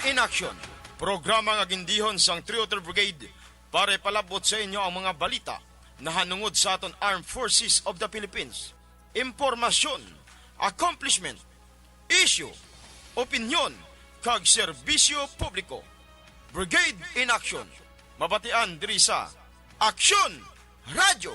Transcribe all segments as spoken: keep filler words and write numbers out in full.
In Action, programa nga gindihon sang Three Other Brigade para ipalabot sa inyo ang mga balita nahanungod sa aton Armed Forces of the Philippines, impormasyon, accomplishment, isyu, opinyon, kag serbisyo publiko. Brigade in Action, mabatian diri sa Action Radyo.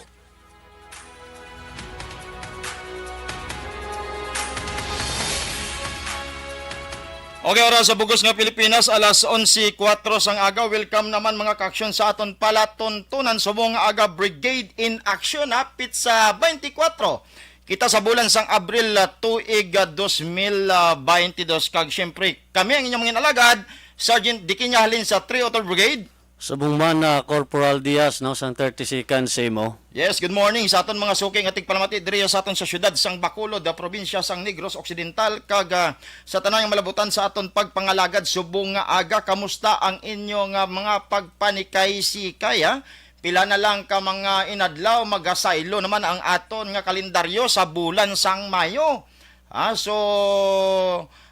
Okay, oras sa bugos nga Pilipinas, alas onse kuwatro sang aga. Welcome naman, mga ka-aksyon, sa aton palatuntunan subong nga aga, Brigade in Action, ha? Pitsa twenty-four. Kita sa bulan sang Abril, ah, tuig, ah, dos mil, ah, baynte dos. Kag siyempre, kami ang inyong mga alagad, Sergeant Dikinya halin sa Three Other Brigade. Subong man, ah, Corporal Diaz, no, sang thirty-second C M O. Yes, good morning sa aton mga suki nga tigpalamati diri sa aton sa siyudad sang Bacolod, ah, probinsya sang Negros Occidental, kag, ah, sa tanan nga malabutan sa aton pagpangalagad subong nga aga. Kamusta ang inyo nga mga pagpanikay-sikay, ah? Pila na lang ka mga inadlaw, magasaylo naman ang aton nga kalendaryo sa bulan sang Mayo. Ah, so,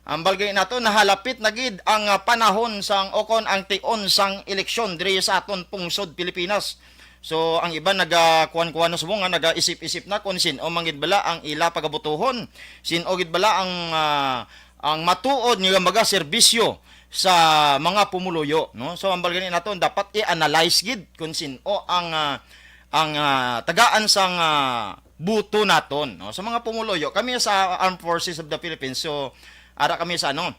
ang balgay nato, nahalapit na gid ang, ah, panahon sang, o kon ang tion sang eleksyon diri sa aton pungsod Pilipinas. So, ang iban nagakuan-kuan na subong nga nagaisip-isip na kung sin-o man gid bala ang ila pagabutuhon, sin-o gid bala ang, ah, ang matuod nga magaserbisyo sa mga pumuluyo, no? So, ang balgay nato, dapat i-analyze gid kung sin-o ang, ah, ang, ah, tagaan sang, ah, buto naton, no? Sa mga pumuluyo, kami sa Armed Forces of the Philippines, so, ara kami sa, ano,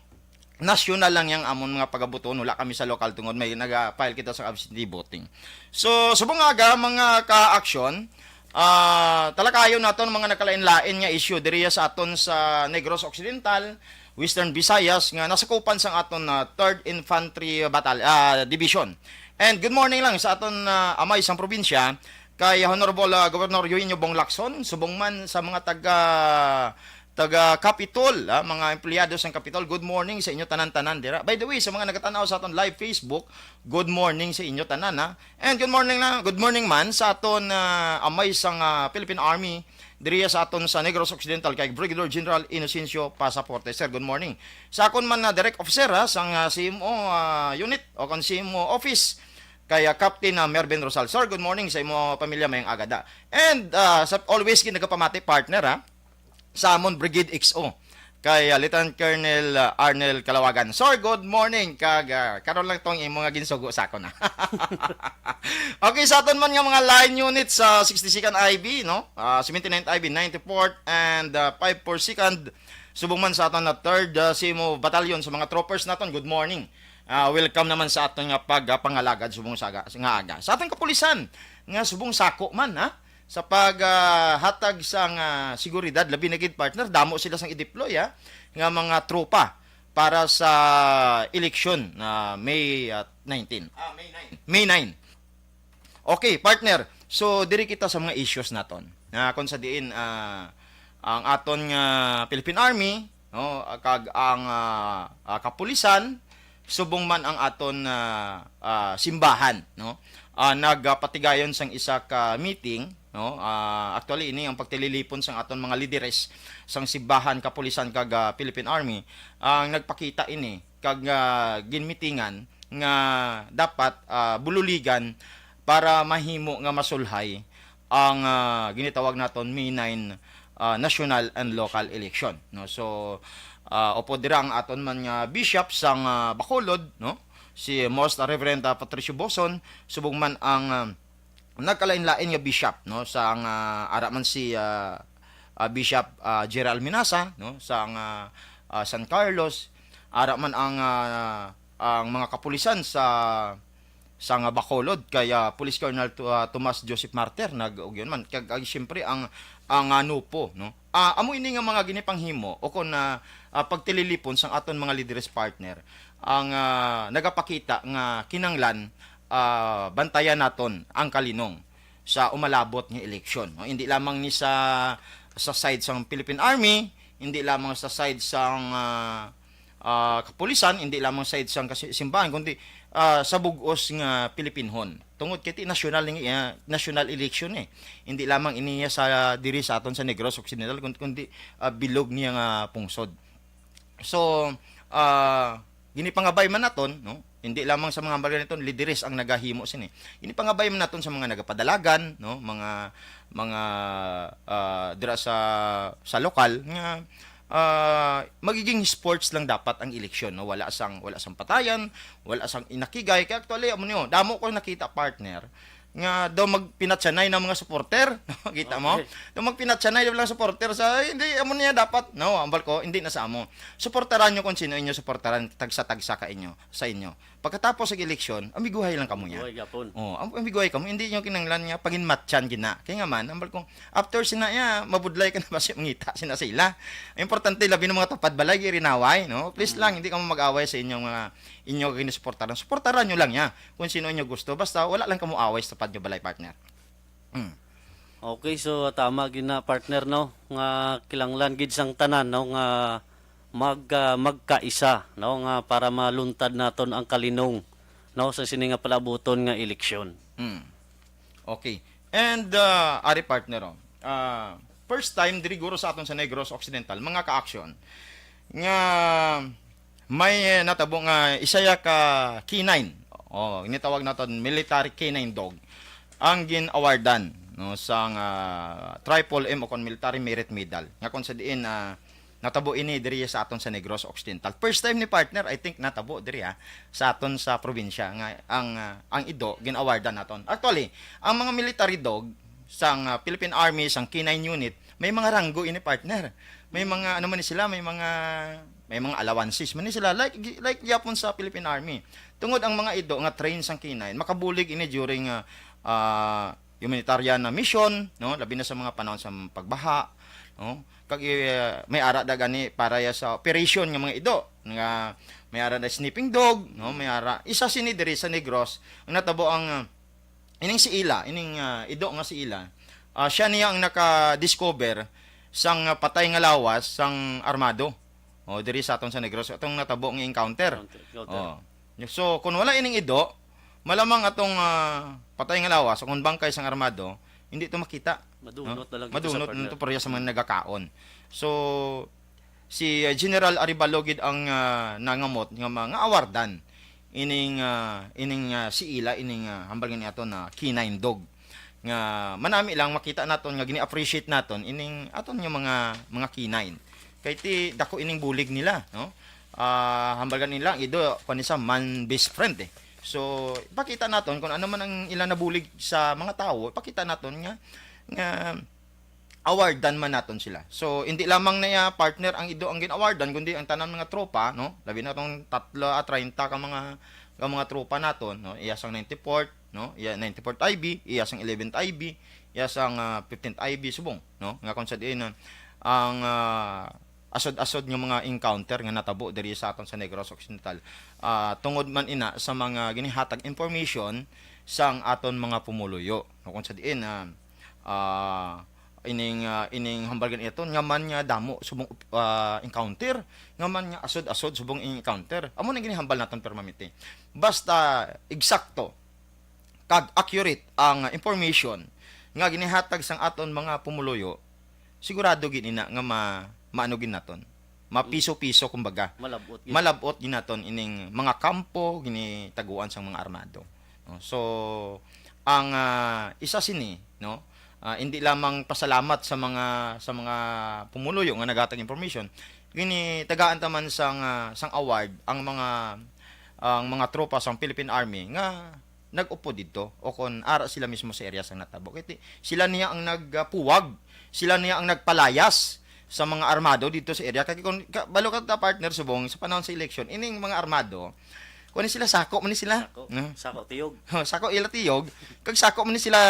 nasyonal lang yang amon mga pagabuton, wala kami sa lokal tungod may naga-file kita sa absentee voting. So, subong nga aga, mga ka-aksyon, ah, talakayon naton mga nagkalain-lain nga issue diri sa aton sa Negros Occidental, Western Visayas, nga nasakupan sang aton na Third Infantry Batal-, ah, Division. And good morning lang sa aton, ah, amay sang probinsya, kay Honorable, ah, Governor Eugenio Bong Lacson, subong man sa mga taga, taga Capitol, ah, mga empleyado sang Capitol. Good morning sa inyo tanan-tanan dira. By the way, sa mga nagatan-aw sa aton live Facebook, good morning sa inyo tanan, ha. And good morning na, good morning man sa aton, ah, amay sang, ah, Philippine Army diri sa aton sa Negros Occidental, kay Brigadier General Inocencio Pasaporte. Sir, good morning. Sa akon man na direct officer, ha, sang, ah, C M O, ah, unit o kon C M O office, kay, ah, Captain, ah, Mervin Rosal. Sir, good morning sa imo pamilya, mayang aga da. And, ah, sa always gid nagapamati, partner, ha, sa amon Brigade X O, kay, ah, Lieutenant Colonel, ah, Arnel Calawagan. Sir, good morning. Kag, ah, karon lang tong imo nga ginsugo sa akon, ha. Okay, sa aton man nga mga line units sa sixty-second I B, no? Ah, seventy-ninth I B, ninety-fourth and, ah, five forty-second, subong man sa aton na third, ah, C M O Battalion, sa mga troopers naton, good morning. Ah, welcome naman sa aton nga pag, ah, pangalagad subong sa aga, nga aga. Sa aton kapulisan, nga subong sako man, ha? Sa pag, ah, hatag sang, ah, seguridad, labi na gid, partner, damo sila sang i-deploy, ha, nga mga tropa para sa eleksyon na May, ah, nineteen. Ah, May nine. May nine. Okay, partner. So, diri kita sa mga issues naton. Na kung sa diin, ah, ang aton nga Philippine Army, no, kag ang, ah, ah, kapulisan, subong man ang aton, ah, ah, simbahan, no, ah, nagapatigayon sang isa ka meeting, no? Ah, actually, ini ang pagtililipon sang aton mga lideres sang simbahan, kapulisan, kag, ah, Philippine Army, ang nagpakita ini kag, ah, ginmitingan nga dapat, ah, bululigan para mahimo nga masulhay ang, ah, ginitawag naton May nine, ah, national and local election, no? So, ah, upod dira ang aton man nga bishop sang, ah, Bacolod, no? Si Most Reverend, ah, Patricio Boson, subong man ang, ah, nagkalain-lain nga bishop, no? Sang, ah, ara man si, ah, ah, Bishop, ah, Gerald Minasa, no? Sang, ah, ah, San Carlos, ara man ang, ah, ang mga kapulisan sa, sa nga Bacolod kay, ah, Police Colonel To-, ah, Tomas Joseph Martir nag-, ug yun man kag, kag siyempre ang, ang, ah, NOPO, no? Ah, amo ini nga mga ginipanghimo o kon, ah, ah, pagtililipon sang aton mga lideres, partner, ang, ah, nagapakita nga kinanglan, ah, bantayan naton ang kalinong sa umalabot nga eleksyon, no? Hindi lamang ni sa, sa side sang Philippine Army, hindi lamang sa side sang, ah, ah, kapulisan, hindi lamang side sang kasi-, simbahan, kundi, ah, sa bug-os nga Pilipinhon. Tungod kay ti nasyonal ni, ah, national election, eh. Hindi lamang ini sa diri sa aton sa Negros Occidental, kun-, kundi, ah, bilog niya nga pungsod. So, ah, ginipangabay man naton, no? Hindi lamang sa mga hambal ganiton, lideres ang nagahimo sini. Ginipangabay man naton sa mga nagapadalagan, no? Mga, mga, ah, dira sa, sa lokal nga, ah, magiging sports lang dapat ang eleksyon, no? Wala sang, wala sang patayan, wala sang inakigay. Kaya actually, amo niyo, damo ko nakita, partner, nga daw magpinatsanay ng mga supporter. Kita mo? Okay. Daw magpinatsanay daw lang supporter sa, hindi, amo niya dapat. No, ambal ko, hindi na sa amo. Suportaran nyo kung sino inyo suportaran, tagsa-tagsa ka inyo, sa inyo. Pagkatapos sa eleksyon, amiguhay lang kamo niya. Buhay gapon. Oh, am-, amiguhay kamo, hindi nyo kinanglan nga paginmatchan gina. Kaya nga man, ambal ko, after sina ya, mabudlay ka na ba siya mangita, sina sila. Ang importante, labi ng mga tapad balay, girinaway, no? Please Mm. lang, hindi kamo mag-away sa inyong mga, inyo ginasuportaran. Suportaran nyo lang niya kung sino inyo gusto. Basta wala lang kamo away sa tapad nyo balay, partner. Mm. Okay, so tama gid na, partner, no, nga kinahanglan gid sang tanan, no, nga mag, ah, magkaisa, no, nga para maluntad naton ang kalinong, no, sa sini nga palabuton nga eleksyon. Mm. Okay. And, ah, ari, partner, oh, ah, first time diri guro sa aton sa Negros Occidental, mga ka-action, nga may, eh, natabo nga isa ya ka K nine. Oh, ginitawag naton military K nine dog ang gin-awardan, no, sang, ah, Triple M o kon Military Merit Medal. Nga kung sa diin, ah, natabo ini diri sa aton sa Negros Occidental. First time ni, partner, I think, natabo diri, ha, sa aton sa probinsya nga ang, ah, ang ido gin-awardan naton. Actually, ang mga military dog sang, ah, Philippine Army, sang K nine unit, may mga ranggo ini, partner. May mga, ano man ni sila, may mga, may mga allowances man ni sila, like, gi-, like gyapon sa Philippine Army. Tungod ang mga ido nga train sang K nine, makabulig ini during, ah, ah, humanitarian na mission, no? Labi na sa mga panahon sa pagbaha, no? Kag, eh, may ara da gani para ya sa operation nga mga ido, nga may ara da sniffing dog, no? May ara, isa sini diri sa Negros, ang natabo ang, ah, ining si Ila, ining, ah, ido nga si Ila, ah, siya niya ang naka-discover sang, ah, patay nga lawas sang armado. O, diri sa aton sa Negros, atong natabo nga encounter. Encounter, encounter. O. So, kung wala ining ido, malamang atong, ah, patay nga lawas, o kung bangkay sang armado, hindi to makita. Madunot No? na lang ito sa Madunot partner. na to pareha sa mga nagakaon. So, si, ah, General Arevalo gid ang, ah, nangamot nga mga awardan ining, ah, ining, ah, si Ila, ining, ah, hambal nga niya to na K nine dog. Nga manami lang makita naton nga gini-appreciate naton ining aton nga mga, mga K nine. Kay ti dako ining bulig nila, no? Ah, hambal gani lang, ido, kuwan ni sa man best friend, eh. So, ipakita naton kung ano man ang ila nabulig sa mga tawo, ipakita naton nga, nga awardan man naton sila. So, hindi lamang na ya partner ang ido ang gin-awardan, kundi ang tanan mga tropa, no? Labi na tong tatlo at treinta ka mga, ka mga tropa naton, no? Iya sang ninety-fourth, no? Iya ninety-fourth I B, iya sang eleventh I B, iya sang, ah, fifteenth I B subong, no? Nga kung sa diin, ah, ang, ah, asod-asod nga mga encounter nga natabo diri sa aton sa Negros Occidental. Ah, tungod man ina sa mga ginihatag information sang aton mga pumuluyo, no? Kung sa diin, ah, ah, ining, ah, ining hambal gani aton nga man nga damo subong, ah, encounter, nga man nga asod-asod subong encounter. Amo nang ginihambal naton permanente. Basta eksakto kag accurate ang information nga ginihatag sang aton mga pumuluyo, sigurado gid ina nga ma-, maano gid naton. Mapiso-piso, kumbaga. Malab-ot gid. Malab-ot gid naton ining mga kampo ginitaguan sang mga armado. No? So, ang, ah, isa sini, no? Ah, hindi lamang pasalamat sa mga, sa mga pumuluyo nga naghatag information, ginitagaan ta man sang, ah, sang award ang mga, ang mga tropa sang Philippine Army nga nag-upod didto o kon ara sila mismo sa area sang natabo. Kay ti-, sila niya ang nagpuwag, sila niya ang nagpalayas sa mga armado didto sa area. Kay kon, ka-, balo ka ta, partner, subong sa panahon sa eleksyon, ining mga armado, kuwan ni sila, sako man ni sila. Sako. No? Sako tiyog. Oh, sako ila tiyog, kag sako man ni sila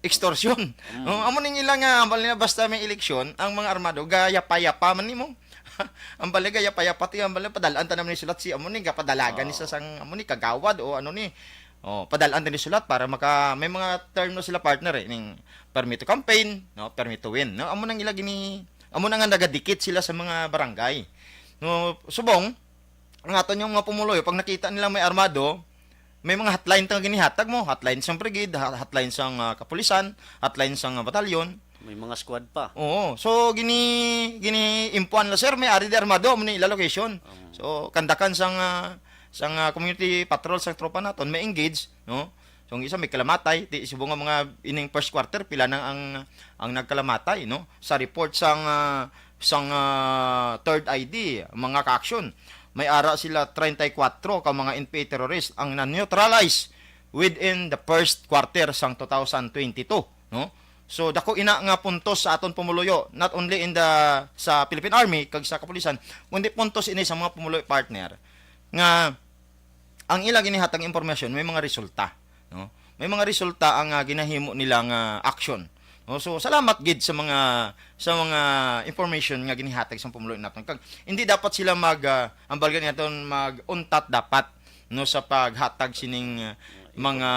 extortion. Mm. Oh, amo ning ila nga, hambal nila, basta may eleksyon, ang mga armado gayapa-yapa man nimo. Ang bali gayapa-yapa ti, ang bali padal-an ta naman ni sulat si amo ni gapadalagan ni sa Oo. sang amo ni kagawad o ano ni. Oh, padal-an ta ni sulat para maka may mga term na sila, partner, eh, ning permit to campaign, no, permit to win, no. Amo nang ila gini, amo na nga nagadikit sila sa mga barangay. No, subong ang aton yung mga pumuluyo, pag nakita nila may armado, may mga hotline ta nga ginihatag mo, hotline sang brigade, ha-, hotline sang, ah, kapulisan, hotline sang, ah, batalyon. May mga squad pa. Oo. So gini gini impuan la, sir, may ari di armado mo ni ila location. So kandakan sang ah, sang ah, community patrol sa tropa naton may engage, no? So ang isa may kalamatay, ti subong nga mga ining first quarter pila nang ang ang nagkalamatay, no? Sa report sang ah, sang ah, third I D, mga ka-action, may ara sila treinta y cuatro ka mga N P A terrorist ang na-neutralize within the first quarter sang two thousand twenty-two, no? So dako ina nga puntos sa aton pumuluyo, not only in the sa Philippine Army kag sa kapulisan, kundi puntos ini sa mga pumuluyo, partner, nga ang ila ginihatag impormasyon may mga resulta, no? May mga resulta ang ah, ginahimo nila nga action. No? So salamat gid sa mga sa mga information nga ginihatag sa pumuluyo naton. Kag hindi dapat sila mag ah, ang balga naton mag-untat dapat, no, sa paghatag sining ah, mga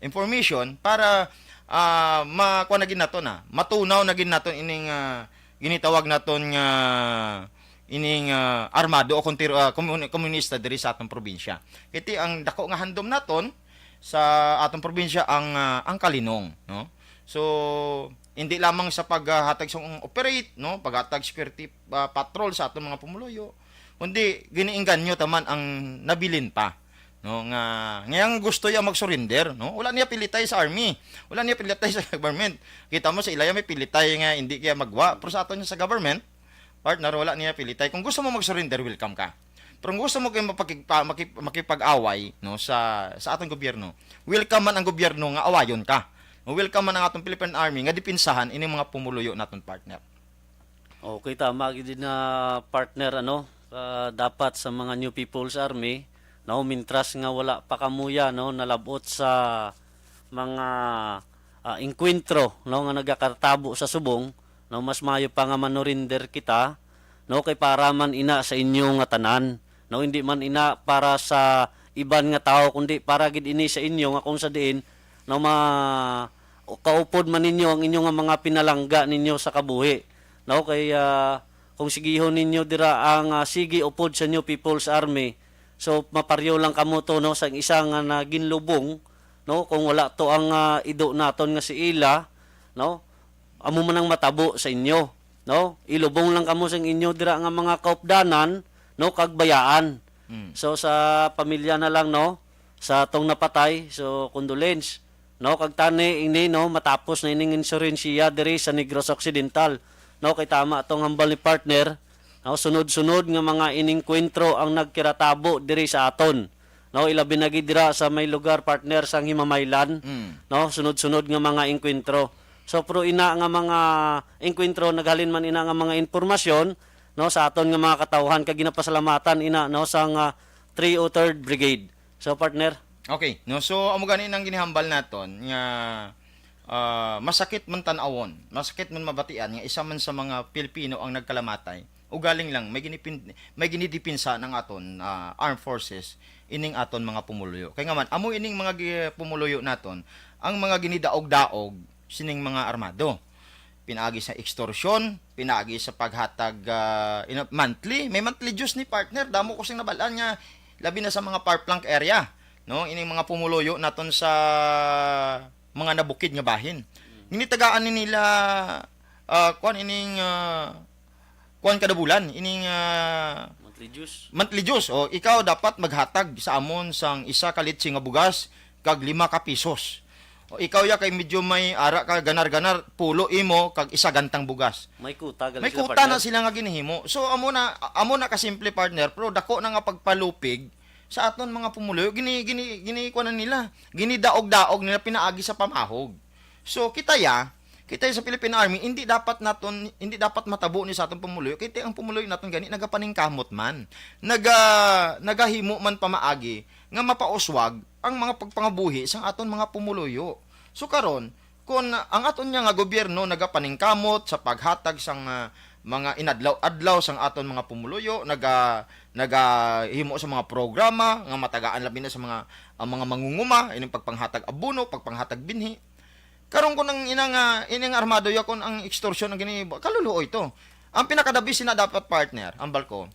information para ah, makuha na gid nato na matunaw na gid naton ining ah, ginitawag naton nga ining ah, armado o kontiro, ah, komun- komunista diri sa atong probinsya. Kay ti ang dako nga handom naton sa atong probinsya ang ah, ang kalinong, no? So hindi lamang sa paghatag sa operate, no, paghatag security ah, patrol sa atong mga pumuluyo, kundi giniingganyo taman ang nabilin pa, no, nga ngayang gusto ya mag-surrender, no? Wala niya pilitay sa army, wala niya pilitay sa government. Kita mo sa ilaya may pilitay nga hindi kaya magwa, pero sa aton sa government, partner, wala niya pilitay. Kung gusto mo mag-surrender, welcome ka. Pero kung gusto mo kay mapakigpa, makip, makipag-away, no, sa sa atong gobyerno, welcome man ang gobyerno nga awayon ka. Welcome man ang atong Philippine Army nga depensahan ining mga pumuluyo naton, partner. Okay, tama gid na, partner, ano, ah, dapat sa mga New People's Army, no, mintras nga wala pa kamuya, no, nalabot sa mga ah, engkwentro, no, nga nagakatabo sa subong, no, mas maayo pa nga manurinder kita, no, kay para man ina sa inyo nga tanan, no, hindi man ina para sa iban nga tawo, kundi para gid ini sa inyo, nga kung sa diin, no, ma kaupod man ninyo ang inyo nga mga pinalangga ninyo sa kabuhi, no, kay ah, kung sigihon ninyo dira ang ah, sige upod sa New People's Army, so maparyo lang kamo to, no, sang isa nga naginlubong, no, kung wala to ang ah, ido naton nga si Ila, no, amo man ang matabo sa inyo, no? Ilubong lang kamo sang inyo dira nga mga kaupdanan, no, kag bayaan. Mm. So sa pamilya na lang, no, sa atong napatay, so condolence, no, kag tani ini, no, matapos na ining insurensiya diri sa Negros Occidental, no, kay tama atong hambal ni partner, no, sunod-sunod nga mga inengkwentro ang nagkiratabo diri sa aton, no, ilabi na gid dira sa may lugar, partner, sang Himamaylan, Mm. no, sunod-sunod nga mga engkwentro. So pero ina nga mga engkwentro naghalin man ina nga mga impormasyon, no, sa aton nga mga katawhan, kag ginapasalamatan ina, no, sang ah, three oh third Brigade. So partner, Okay, no? So amo gani nang ginihambal naton nga ah, masakit man tan-awon, masakit man mabatian nga isa man sa mga Pilipino ang nagkalamatay. Ugaling lang may ginipin, may ginidipinsa ng aton ah, armed forces ining aton mga pumuluyo. Kay nga man amo ining mga gi- pumuluyo naton ang mga ginidaog-daog sining mga armado. Pinaagi sa extortion, pinaagi sa paghatag ah, ina- monthly, may monthly dues ni, partner. Damo ko sing nabalaan nga labi na sa mga far-flung area, no? Ining mga pumuluyo naton sa mga nabukid nga bahin. Ginitagaan ni nila ah, kuan ining ah, kuan kada bulan, ining ah, monthly dues. Monthly dues. O ikaw dapat maghatag sa amon sang isa ka litse nga bugas kag lima ka pisos. O ikaw ya kay medyo may ara ka ganar-ganar, pulo imo kag isa gantang bugas. May kuta gali May sila, kuta partner. Na sila nga ginihimo. So amo na amo na ka simple, partner, pero dako na nga pagpalupig sa aton mga pumuluyo. Gini gini gini kuan na nila. Ginidaog-daog nila pinaagi sa pamahog. So kita ya, kita ya sa Philippine Army, hindi dapat naton hindi dapat matabo ni sa aton pumuluyo. Kay ang pumuluyo naton gani nagapaningkamot man. Naga nagahimo man pamaagi nga mapauswag ang mga pagpangabuhi sang aton mga pumuluyo. So karon, kung ang aton niya nga gobyerno nagapaningkamot sa paghatag sang ah, mga inadlaw-adlaw sang aton mga pumuluyo, naga nagahimo sa mga programa nga matagaan labi na sa mga ang mga mangunguma, ining pagpanghatag abono, pagpanghatag binhi. Karon kung ang inang ah, ining armado ya kung ang extortion ang gini kaluluoy to. Ang pinakadabi sina dapat, partner, ang balko.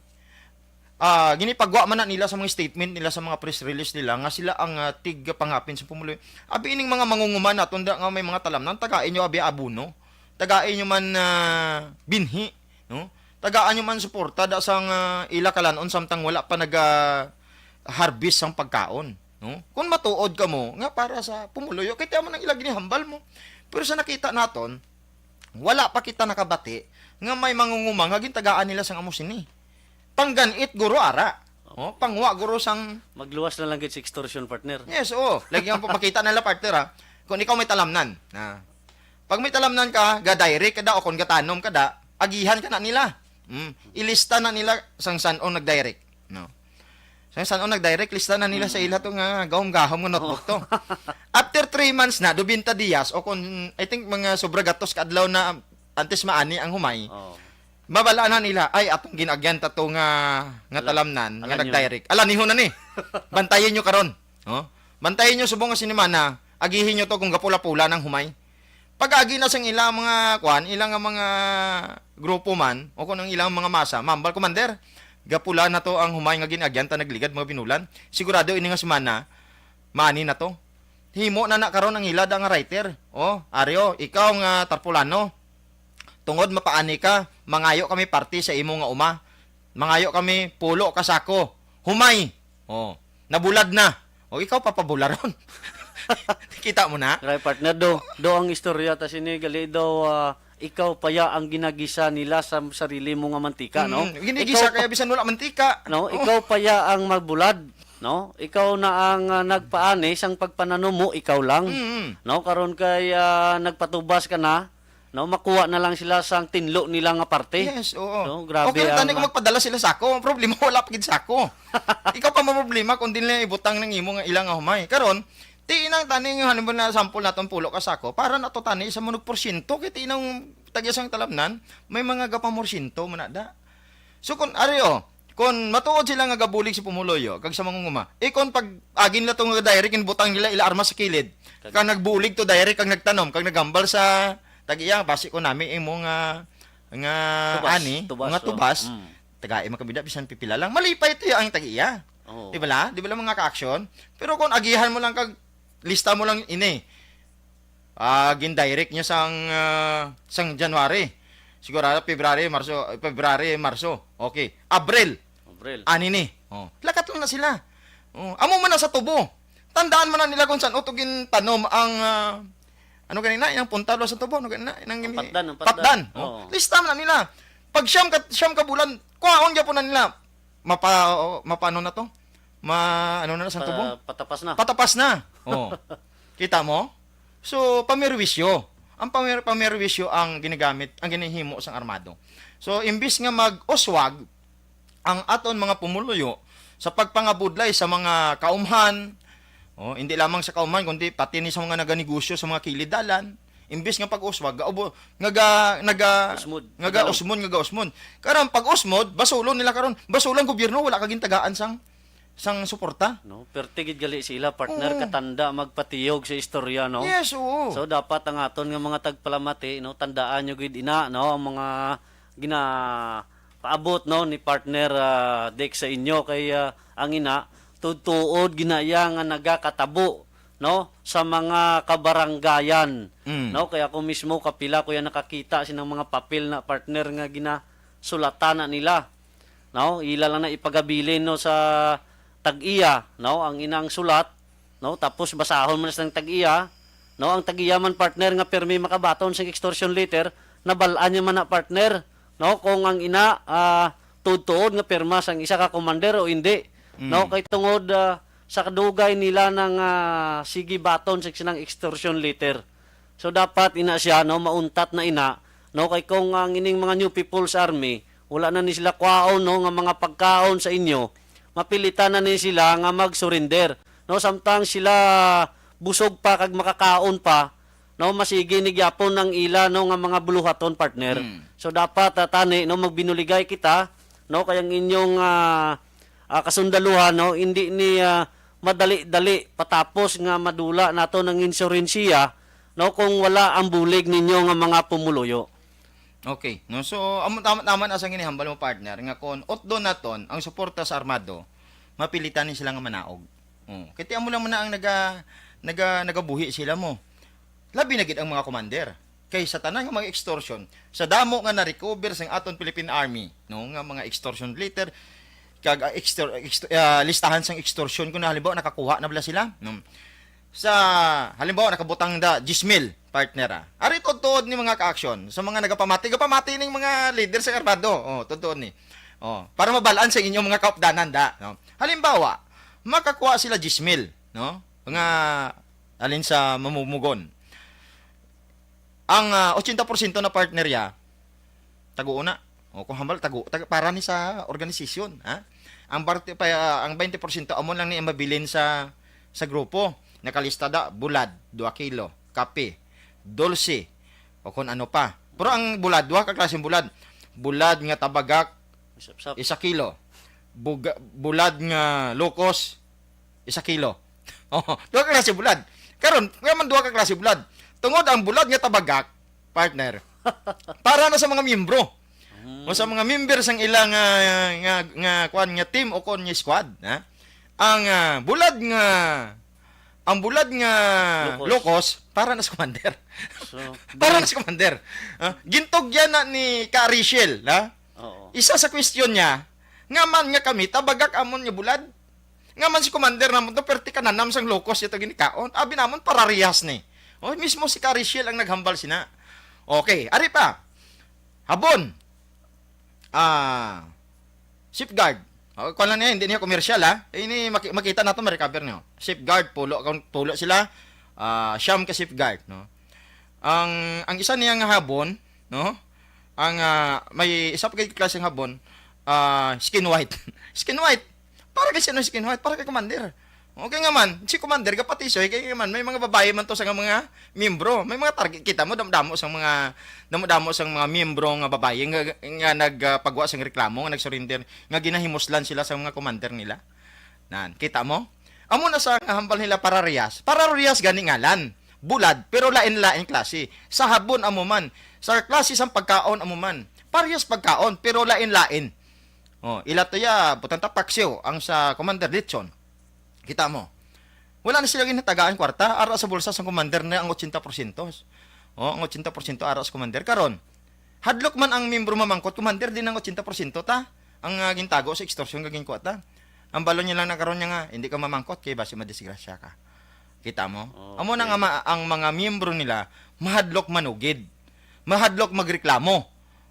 Ah, ginipagwa man na nila sa mga statement nila sa mga press release nila nga sila ang ah, tig pangapin sa pumuluyo. Abi ining mga mangunguma naton da nga may mga talamnan, taga inyo abi abono. tagai nyo man, ah, binhi, no? Tagaan nyo man suporta da sang, ah, ila kalan-on samtang wala pa naga-harvest sang pagkaon, no? Kung matuod kamo nga para sa pumuluyo, kay amo nang ila ginihambal mo. Pero sa nakita naton, wala pa kita nakabati nga may mangunguma nga gintagaan nila sang amo sini. Panggan-it guro ara. Oh, pangwa guro sang Magluwas na lang gid sa extortion, partner. Yes, oo. Lagi nga po, makita nila, partner, ha. Kung ikaw may talamnan, na pag may talamnan ka, ga-direct ka da o kung gatanom ka da, agihan ka na nila. Mm. Ilista na nila sang san-o nag-direct, no? Sang san-o nag-direct, lista na nila sa Mm. ila to nga gahom-gahom nga notebook to. After three months na, do binta dias, o kung, I think, mga sobra gatos ka adlaw na antes maani ang humay, Oh. mabalaan na nila, "Ay, atong gin-agyan ta to nga, nga Ala-, talamnan, nga alanihon. nag-direct. Alanihon na ni. Bantayan nyo karon." Oh? Bantayan nyo subong nga sinimana, agihin nyo to kung gapula-pula nang humay. Pag-agi na sang ila mga kuan, ila nga mga grupo man, o kung ang ilang mga masa, mambal, "Commander, gapula na to ang humay nga gin-agyan ta nagligad mga binulan. Sigurado ini nga semana, maani na to." Himo na na karon ang ila da nga writer. Oh, Ario, ikaw nga tarpulano, tungod mapaani ka, mangayo kami parti sa imo nga uma. Mangayo kami pulo ka sako. Humay. Oh, nabulad na. O ikaw papabularon. Kita mo na? Right, partner. Do, do ang istorya ta sini gali daw, ah, ikaw pa ya ang ginagisa nila sa sarili mo nga mantika, no? Mm, ginigisa Ikaw pa kaya bisan wala mantika. No, Oh. ikaw pa ya ang magbulad, no? Ikaw na ang, ah, nagpaani sang pagpananom mo, ikaw lang. Mm. No, karon kay, ah, nagpatubas ka na, no, makuha na lang sila sang tinlo nila nga parte. Yes, oo. No, grabe Okay lang tani ang, kung ah, magpadala sila sako. Ang problema, wala pa gid sako. Ikaw pa maproblema kung di nila ibutang ng imo nga ilang nga humay. Karon, ti inang tani nga halimbawa na sample naton pulo ka sako, para na to tani sa munog porsyento, kay ti inang tag-iya sang talamnan, may mga gapamorsyento man na da. So, kung, ari, oh, kung matuod sila nga gabulig sa pumuluyo, kag sa mangunguma, eh, kung pag agi nila to nga direct, inbutang nila ila armas sa kilid, Kag kag nagbulig to direct, kag nagtanom, kag naghambal sa tag-iya, basi ko nami imo nga, nga Tubas, ani, tubas, mga oh. tubas, Mm. tagai man kami da, bisan pipila lang, malipay to ang tag-iya. Oo. Di ba la? Di ba la, mga ka-action? Pero kung agihan mo lang kag lista mo lang ini, ah, gin-direct niya sang, ah, sang January. Sigurado February, Marso, February, Marso. Okay. Abril. Abril. Ani ni. Oh, lakat lang na sila. Oh, amo man na sa tubo. Tandaan man na nila kung saan to gintanom ang, ah, ano ganina, yung puntalo sa tubo, ano ganina, yung Ang patdan, ang patdan. patdan. Oh, Oo. lista man na nila. Pag siyam ka, siyam ka bulan, kuhaon gyapon na nila. Mapa, oh, mapano na to? Ma, ano na sa tubo? Pa-, patapas na. Patapas na. Oh. Kita mo? So, pamerwisyo. Ang pamer-, pamerwisyo ang ginagamit, ang ginahimo sang armado. So, imbis nga mag-uswag ang aton mga pumuluyo sa pagpangabudlay sa mga kaumhan, oh, hindi lamang sa kaumhan, kundi pati ni sa mga naganegosyo sa mga kilid dalan, imbis nga pag-uswag, gaubo-, nga ga-, naga-, Usmod. nga ga-usmod, nga ga-usmod. Karon, pag-usmod, basulon nila karon. Basulon ang gobyerno, wala ka gintagaan sang sang suporta. No, perte gid gali sila, partner, Oo. katanda magpatiyog sa istorya, no? Yes, oo. So, dapat ang aton nga mga tagpalamati, no, tandaan nyo gid ina, no, ang mga ginapaabot, no, ni partner, ah, Dick sa inyo kay, ah, ang ina, tuod-tuod ginaya nga nagakatabo, no, sa mga kabarangayan, Mm. no? Kaya ako mismo kapila ko yan nakakita sinang mga papel na, partner, nga ginasulatan na nila. No, ila lang na ipagabilin, no, sa tag-iya, no, ang inang sulat, no, tapos basahon man sa tag-iya, no, ang tag-iya man, partner, nga pirmi makabaton sa extortion letter, nabal-an niya man na, partner, no, kung ang ina, ah, tuod-tuod nga pirma sang isa ka commander o hindi, no, Mm. kay tungod, ah, sa kadugay nila nang, ah, sige baton sa sinang extortion letter. So, dapat ina siya, no, mauntat na ina, no, kay kung ang ining mga New People's Army, wala na ni sila kwaon, no, nga mga pagkaon sa inyo, mapilitan na ni sila nga mag-surrender, no, samtang sila busog pa kag makakaon pa, no, masigi ni gyapon ang ila, no, nga mga buluhaton, partner. Mm. So, dapat, ah, tani, no, magbinuligay kita, no, kay ang inyong, ah, ah, kasundaluhan, no, hindi ni, ah, madali-dali patapos nga madula nato ng insurensiya, no, kung wala ang bulig ninyo nga mga pumuluyo. Okay, no? So, amo, tama, tama na sa ginihambal mo, partner, nga kon utdo naton ang suporta sa armado, mapilitan ni sila nga manaog. Oh, kay ti amo lang man na ang naga-, naga-, nagabuhi sila mo. Labi na gid ang mga commander. kay sa tanan nga mga extortion, sa damo nga na-recover sang aton Philippine Army, no, nga mga extortion letter, kag, ah, extor-, extor-, ah, listahan sang extortion, kung halimbawa nakakuha na bala sila, no? Sa, halimbawa, nakabutang da diyes mil, partner, ah. Ari tuod-tuod ni mga ka-aksyon, sa mga nagapamati, gapamati ning mga leader sa armado. Oh, tuod-tuod ni. Oh, para mabalaan sa inyong mga kaupdanan da, no? Halimbawa, makakuha sila diyes mil, no? Nga alin sa mamumugon. Ang, ah, ochenta porsyento na partner ya, tago na. O kung hambal, tago, tag-, para ni sa organisasyon, ha? Ang parte pa, ah, ang twenty porsyento amo lang ni ang mabilin sa, sa grupo. Nakalista da, bulad, dua kilo, kape, dulce, o kung ano pa. Pero ang bulad, duha ka klaseng bulad. Bulad nga tabagak, Sapsap. Isa kilo. Buga-, bulad nga locos, isa kilo. Oh, duha ka klase bulad. Karon, nga man duha ka klase bulad. Tungod ang bulad nga tabagak, partner, para na sa mga miyembro. Mm. O sa mga member sang ilang, ah, nga, nga, kuwan, nga team o kon nga squad, ha? Ang, ah, bulad nga, ang bulad nga Locos. Locos, para na sa commander. So, Para na sa commander. Ah, gintugyan na ni Ka Rachel, ha? Oo. Isa sa question niya, nga man nga kami, tabagak amon nga bulad. Nga man si commander namon to, perti ka nanam sang locos ito ginikaon. Abi namon, pararihas ni. O, mismo si Ka Rachel ang naghambal sina. Okay, ari pa. Habon. Ah, safeguard. O, kuwan lang niya, hindi niya commercial, ha? Ini maki-, makita nato, ma-recover niyo. Safeguard, pulo, pulo sila. Ah, siyam ka safeguard, no? Ang, ang isa niya nga habon, no? Ang, ah, may isa pa kay klaseng habon, ah, skin white. Skin white. Para kay sino skin white? Para kay commander. Okay nga man, si commander, kapatisoy, kay nga man, may mga babayi man to sa nga mga miyembro. May mga target, kita mo, damo-damo sang mga, damo-damo sang mga miyembro nga babayi nga, nga nagpagwa sang reklamo, nga nag-surrender, nga ginahimuslan sila sa mga commander nila. Nan, kita mo? Amo na sa nga hambal nila pararehas. Pararehas gani ngalan. Bulad, pero lain-lain klase. Sa habon amo man, sa klase sang pagkaon amo man. Parehas pagkaon, pero lain-lain. Oh, ila to ya, butang ta paksiw, ang sa commander lechon. Kita mo? Wala na sila ginatagaan kwarta, ara sa bulsa sang commander na ang ochenta porsyento. Oh, ang ochenta porsyento ara sa commander. Karon, hadlok man ang miyembro mamangkot, commander, din ang ochenta porsyento ta ang, ah, gintago sa extortion nga ginkuha ta. Ang balon niya lang na karon niya nga, hindi ka mamangkot kay basi madisgrasya ka. Kita mo? Amo na nga Okay. ma-, ang mga miyembro nila mahadlok manugid. Mahadlok magreklamo.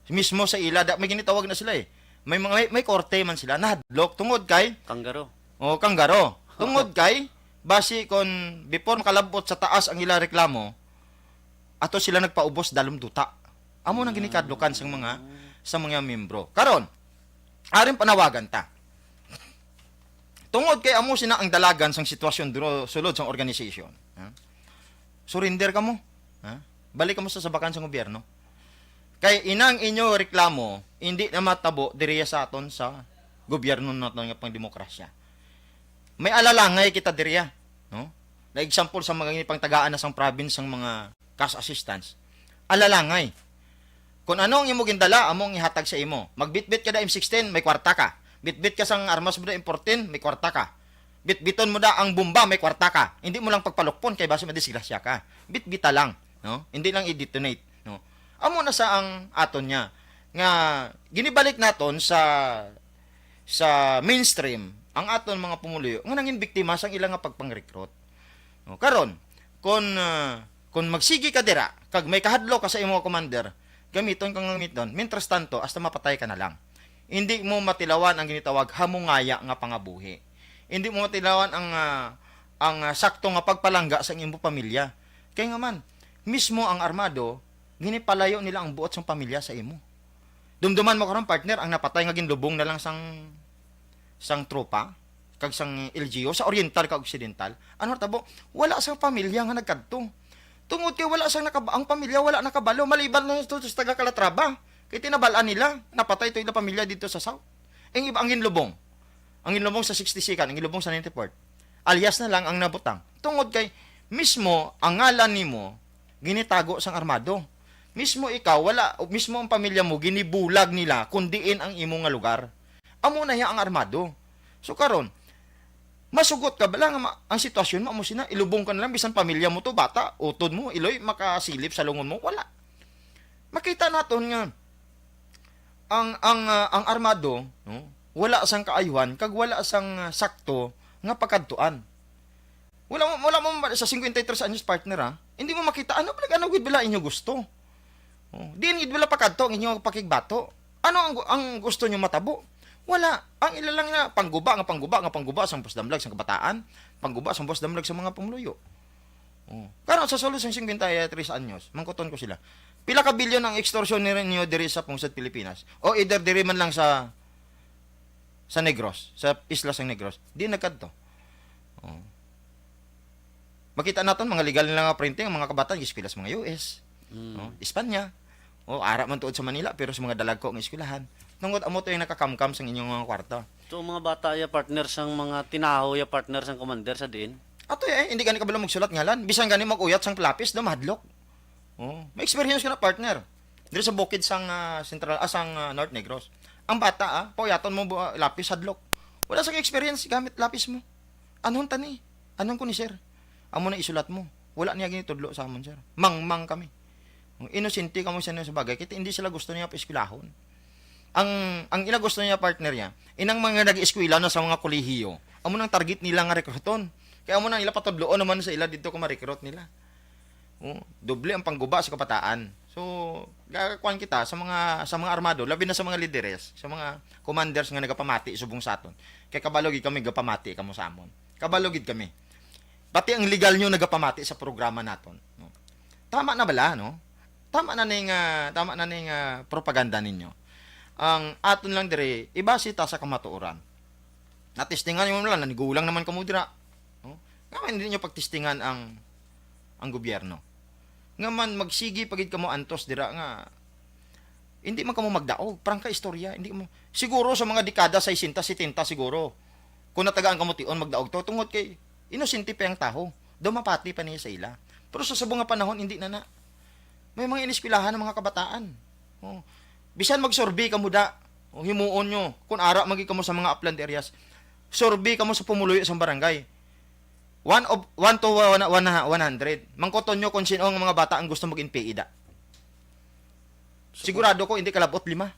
Mismo sa ila, da, may ginitawag na sila eh. May mga, may, may korte man sila, nahadlok tungod kay Kanggaro. O, kanggaro. Tungod kay, basi kon before makalabot sa taas ang ila reklamo, ato sila nagpaubos dalom duta. Amo nang ginikadlukan sang mga, sa mga miyembro. Karon, aring panawagan ta. Tungod kay amo sina ang dalagan sang sitwasyon duro sulod sang organisasyon, ha? Surrender kamo, ha? Balik kamo sa sabakan sang gobyerno. Kay inang inyo reklamo, hindi na matabo diriya sa aton sa gobyerno naton nga pangdemokrasya. May alalangay kita diriya, no? Na example sa mga pangtagaan na sang province sang mga cash assistance. Alalangay. Kung ano ang imo gindala, amo ang ihatag sa imo. Magbitbit ka da M sixteen, may kwarta ka. Bitbit ka sang armas mo da M fourteen, may kwarta ka. Bitbiton mo da ang bomba, may kwarta ka. Hindi mo lang pagpalukpon kay basi madisgrasya ka. Bitbita lang, no? Hindi lang i-detonate, no? Amo na sa ang aton niya nga ginibalik naton sa, sa mainstream ang aton mga pumuluyo nga nangin biktima sang ila nga pagpangrekrut. No, karon, kon, ah, kon magsigi ka dira kag may kahadlok ka sa imo commander, gamiton kang gamiton. Mientras tanto, hasta mapatay ka na lang. Hindi mo matilawan ang ginitawag hamungaya nga pangabuhi. Hindi mo matilawan ang, ah, ang, ah, sakto nga pagpalangga sa imo pamilya. Kay nga man, mismo ang armado, ginipalayo nila ang buot sang pamilya sa imo. Dumduman mo karon, partner, ang napatay nga ginlubong na lang sang, sang tropa kag sang L G U sa Oriental kag Occidental. Ano tabo? Wala sang pamilya nga nagkadto. Tungod kay wala sang nakab-, ang pamilya wala nakabalo, maliban lang to sa taga Calatrava. Kay tinabal-an nila, napatay to ila pamilya dito sa South. Ang iba ang ginlubong. Ang ginlubong sa sixty-second, ang ginlubong sa ninety-fourth. Alias na lang ang nabutang. Tungod kay mismo ang ngalan nimo ginitago sang armado. Mismo ikaw, wala, mismo ang pamilya mo, ginibulag nila kung diin ang imo nga lugar. Amo na hiya ang armado. So karon, masugot ka bala nga ma-, ang sitwasyon mo, amo sina, ilubong ka na lang, bisan pamilya mo to, bata, utod mo, iloy, makasilip sa lungon mo, wala. Makita naton nga ang, ang, ah, ang armado, no, wala sang kaayuhan kag wala sang, ah, sakto nga pagkadtuan. Wala mo, wala mo ma-, sa cincuenta y tres anyos, partner, ha? Hindi mo makita, ano ba, ano gid bala inyo gusto? Oh, diin gid bala pakadto ang inyo pakigbato? Ano ang gu-, ang gusto nyo matabo? Wala. Ang ila lang na pangguba nga pangguba nga pangguba sang pusdamlag sang kabataan, pangguba sang pusdamlag sa mga pumuluyo. Oh. Karon sa sulod sang cincuenta y tres anyos, mangkuton ko sila. Pila ka bilyon ang extortion ni ninyo diri sa pungsod Pilipinas? O either diri man lang sa sa Negros, sa isla sang Negros. Di nagkadto. Oh. Makita naton mga legal nila nga printing ang mga kabataan, eskwela sa mga U S, Mm. no? Espanya. O, ara man tuod sa Manila, pero sa mga dalagko nga eskwelahan. Tungod amo to yung nakakamkam sa inyong mga kwarta. So, ang mga bata ya partner sang mga tinaho ya partner sang commander sa diin? Ato eh, hindi gani kabalo magsulat ngalan. Bisan gani mag-uyat sang lapis, daw mahadlok. Oh, may experience ko na, partner. Diri sa bukid sang, ah, Central, ah, sang, ah, North Negros. Ang bata, ah, pauyaton mo bu-, ah, lapis, hadlok. Wala sa experience gamit lapis mo. Anhon tani? Anhon ko ni sir? Amo na isulat mo. Wala niya ginitudlo sa amon, sir. Mangmang kami. Inosente kamo sa, sa bagay, kay hindi sila gusto niya paeskwelahon. Ang, ang ila gusto niya, partner niya, inang mga nag-eskwela na sa mga kolehiyo, amo nang target nila nga rekruton. Kaya amo nang ila patudloon naman sa ila dito kung ma-recruit nila. Oh, doble ang pangguba sa kabataan. So, ga-, kuwan kita sa mga, sa mga armado, labi na sa mga lideres, sa mga commanders nga nagapamati subong sa aton. Kay kabalo gid kami gapamati kamo sa amon. Kabalo gid kami. Pati ang legal nyo nagapamati sa programa naton, no? Tama na bala, no? Tama na ning, ah, tama na ning, ah, propaganda ninyo. Ang aton lang diri, ibase ta sa kamatuoran. Natistingan nyo lang, nanigulang naman kamo dira. No? Nga man, hindi nyo pagtistingan ang, ang gobyerno. Nga man, magsigi pa gid kamo antos dira nga hindi man kamo magdaog. Prangka istorya, hindi mo. Siguro sa mga dekada sesenta, setenta siguro, kung natagaan kamo tion, magdaog to. Tungod kay inosente pa ang taho. Daw mapati pa niya sa ila. Pero sa subong nga panahon, hindi na na. May mga ineskwelahan ng mga kabataan. Oh. Bisan mag-survey kamo da, o himuon nyo, kung ara magi kamo sa mga upland areas, survey kamo sa pumuluyo sa barangay. One of, one to one, one, one hundred. Mangkuton nyo kung sino ang mga bata ang gusto mag-N P A da. Sigurado ko, hindi kalabot lima.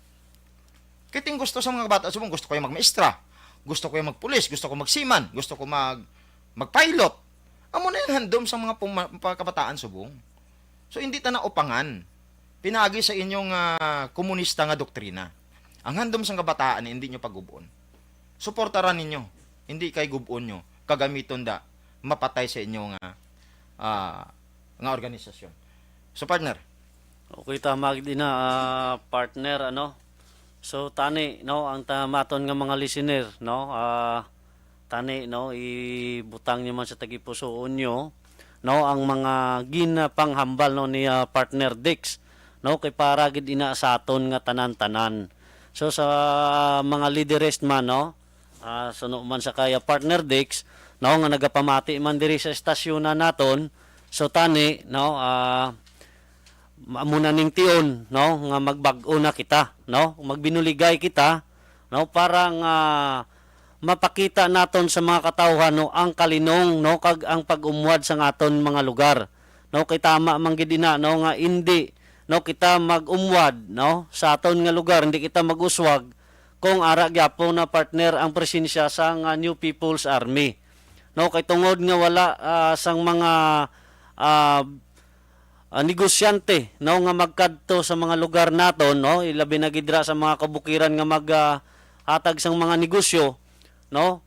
Kay ting gusto sa mga bata, subong, gusto ko yung magmaestra, gusto ko yung magpulis, gusto ko magsiman, gusto ko mag, magpilot. Amo na yung handom sa mga puma-, pa-, kabataan subong. So, hindi ta na upangan. Pinaagi sa inyong, ah, komunista nga doktrina. Ang handom sang kabataan, hindi nyo pagubon. Suportaran ninyo. Hindi kay gubon nyo. Kagamiton da. Mapatay sa inyo nga, ah, nga organisasyon. So, partner. Okay, tama gid na, ah, partner, ano. So, tani, no, ang tamaton nga mga listener, no, ah, tani, no, ibutang nyo man sa tagipusoon nyo, no, ang mga ginapanghambal, no, ni, ah, partner Dix, no, kay para gid ina sa aton nga tanan-tanan. So, sa mga lideres man, no, ah, suno man sa kaya partner Dix, no, nga nagapamati man diri sa estasyonan naton, so tani, no, ah, amo na ning tion, no, nga magbag-o na kita, no, magbinuligay kita, no, para nga mapakita naton sa mga katawhan, no, ang kalinong, no, kag ang pag-umwad sang aton mga lugar, no, kay tama man gid ina, no, nga indi, no, kita mag-umwad, no, sa aton nga lugar, hindi kita mag-uswag kung ara gyapon na partner ang presensya sang, ah, New People's Army. No, kay tungod nga wala, ah, sang mga, ah, ah, negosyante, no, nga magkadto sa mga lugar naton, no, ilabi na gid ra sa mga kabukiran nga mag, ah, hatag sang mga negosyo, no,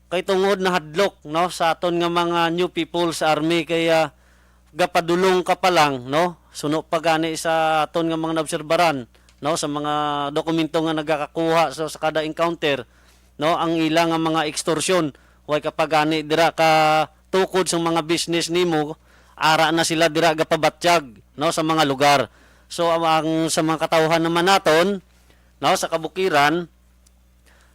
kay tungod na hadlok, no, sa aton nga mga New People's Army, kay, ah, gapadulong ka pa lang, no? Suno pa gani sa aton nga mga naobserbaran, no, sa mga dokumento nga nagakakuha sa, sa kada encounter, no, ang ila nga mga extortion, way ka pa gani dira ka tukod sa mga business nimo, ara na sila dira gapabatyag, no, sa mga lugar. So, ang, ang sa mga katawhan naman naton, no, sa kabukiran,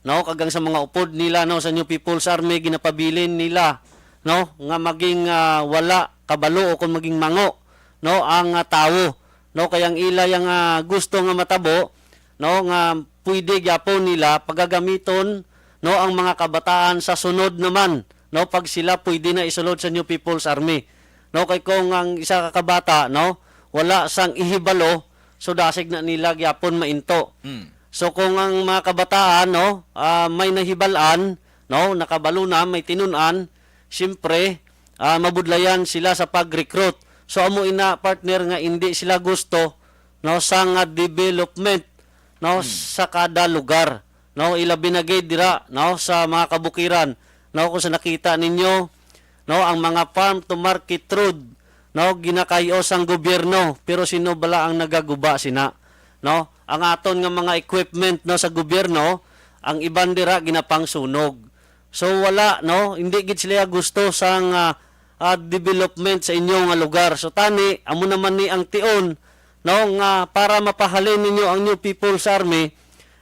no, kag ang sa mga upod nila, no, sa New People's Army, ginapabilin nila, no, nga maging, ah, wala kabalo o kung maging mango, no, ang, ah, tawo, no, kay ang ila yang, ah, gusto nga matabo, no, nga pwede gyapon nila pagagamiton, no, ang mga kabataan sa sunod naman, no, pag sila pwede na isulod sa New People's Army, no, kay kung ang isa ka kabata, no, wala sang ihibalo, So, dasig na nila gyapon mainto. Mm. So, kung ang mga kabataan, no, ah, may nahibalaan, no, nakabalo na, may tinun-an, siyempre, ah, mabudlayan sila sa pag-recruit. So, amo ina, partner, nga hindi sila gusto, no, sa nga development, no, Hmm. sa kada lugar, no, ilabi na gid dira, no, sa mga kabukiran, no, kung sa nakita ninyo, no, ang mga farm to market road, no, ginakayo sang gobyerno, pero sino bala ang nagaguba sina, no? Ang aton nga mga equipment, no, sa gobyerno, ang iban dira ginapangsunog. So, wala, no, hindi gid sila gusto sang, ah, ah, development sa inyo nga lugar. So, tani, amo naman ni ang tion, no, nga para mapahalin ninyo ang New People's Army,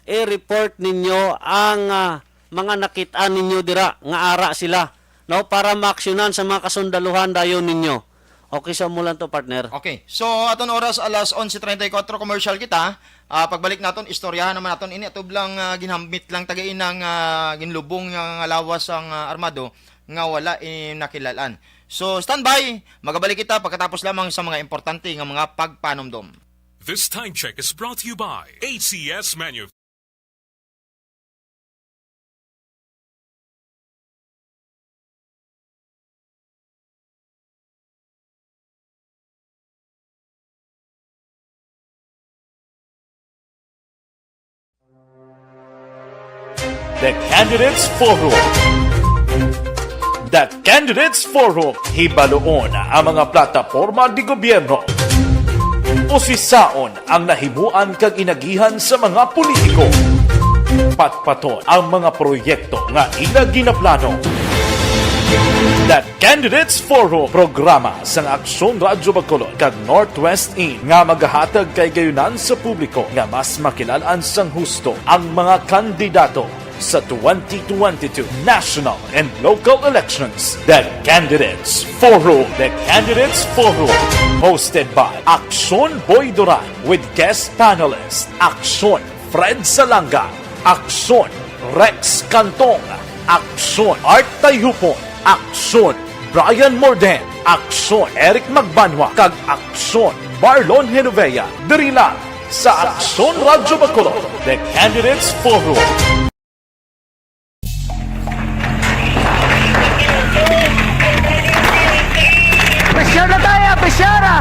i-report ninyo ang, ah, mga nakit-an ninyo dira nga ara sila, no, para maaksyonan sa mga kasundaluhan dayon ninyo. Okay, sa amo lang to, partner. Okay. So, aton oras alas onse treinta y cuatro, commercial kita. Ah, pagbalik naton, istoryahan naman naton ini, atubang, ah, ginhambit lang taga ina nga ginlubong nga, nga lawas sang, ah, armado nga wala, eh, nakilalan. So, standby, magabalik kita pagkatapos lamang sa mga importante nga mga pagpanumdom. This time check is brought to you by A C S Manu- The Candidates Forum. The Candidates Forum, hibaluon ang mga plataporma di gobyerno. Usisaon ang nahimuan kag inagihan sa mga politiko. Patpaton ang mga proyekto nga ila ginaplano. The Candidates Forum, programa sang Aksyon Radyo Bacolod kag Northwest In nga magahatag kahigayunan sa publiko nga mas makilal-an sang husto ang mga kandidato sa twenty twenty-two national and local elections. The Candidates Forum. The Candidates Forum, hosted by Aksyon Boy Duran with guest panelist Aksyon Fred Salanga, Aksyon Rex Cantong, Aksyon Art Tayhupon, Aksyon Brian Morden, Aksyon Eric Magbanwa, kag Aksyon Marlon Genovea, diri lang sa Aksyon Radyo Bacolod, The Candidates Forum. Pressure na tayo, pressure na!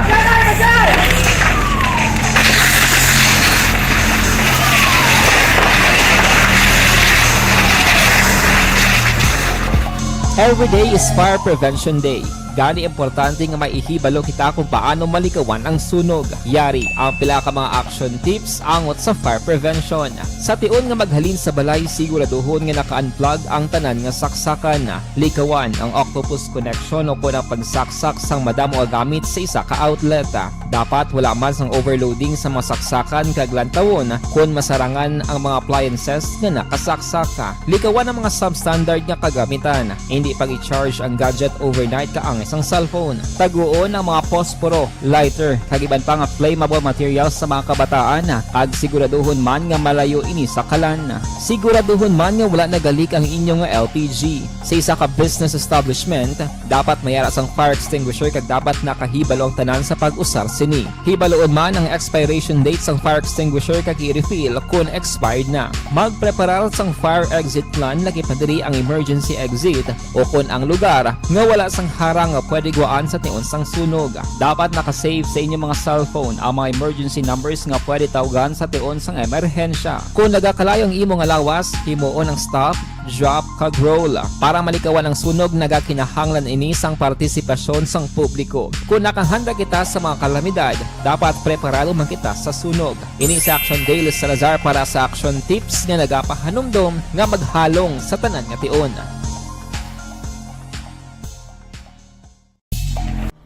Every day is Fire Prevention Day. Gani, importante nga maihibalo kita kung paano malikawan ang sunog. Yari ang pila ka mga action tips angot sa fire prevention. Sa tion nga maghalin sa balay, siguraduhon nga naka-unplug ang tanan nga saksakan. Likawan ang octopus connection o kon ang pagsaksak sang madamo nga gamit sa isa ka outlet. Dapat wala man sang overloading sa mga saksakan kag lantawon kon masarangan ang mga appliances nga nakasaksak. Likawan ang mga substandard nga kagamitan. Indi pag-i-charge ang gadget overnight kaangay sang cellphone. Taguon ang mga posporo, lighter, kag iban pa nga flammable materials sa mga kabataan, kag siguraduhon man nga malayo ini sa kalan. Siguraduhon man nga wala nagalik ang inyo nga L P G. Sa isa ka business establishment, dapat may ara sang fire extinguisher kag dapat nakahibalo ang tanan sa pag-usar sini. Hibaluon man ang expiration date sang fire extinguisher kag i-refill kon expired na. Magpreparar sang fire exit plan, lakip na diri ang emergency exit o kon ang lugar nga wala sang harang nga pwede gwaan sa tion sang sunog. Dapat naka-save sa inyo mga cellphone ang mga emergency numbers nga pwede tawgan sa tion sang emerhensya. Kon nagakalayo ang imo nga lawas, himuon ang stop, drop, kag roll. Para malikawan ang sunog, nagakinahanglan ini sang partisipasyon sang publiko. Kon nakahanda kita sa mga kalamidad, dapat preparado man kita sa sunog. Ini si Action Dale Salazar para sa Action Tips nga nagapahanumdom nga maghalong sa tanan nga tion.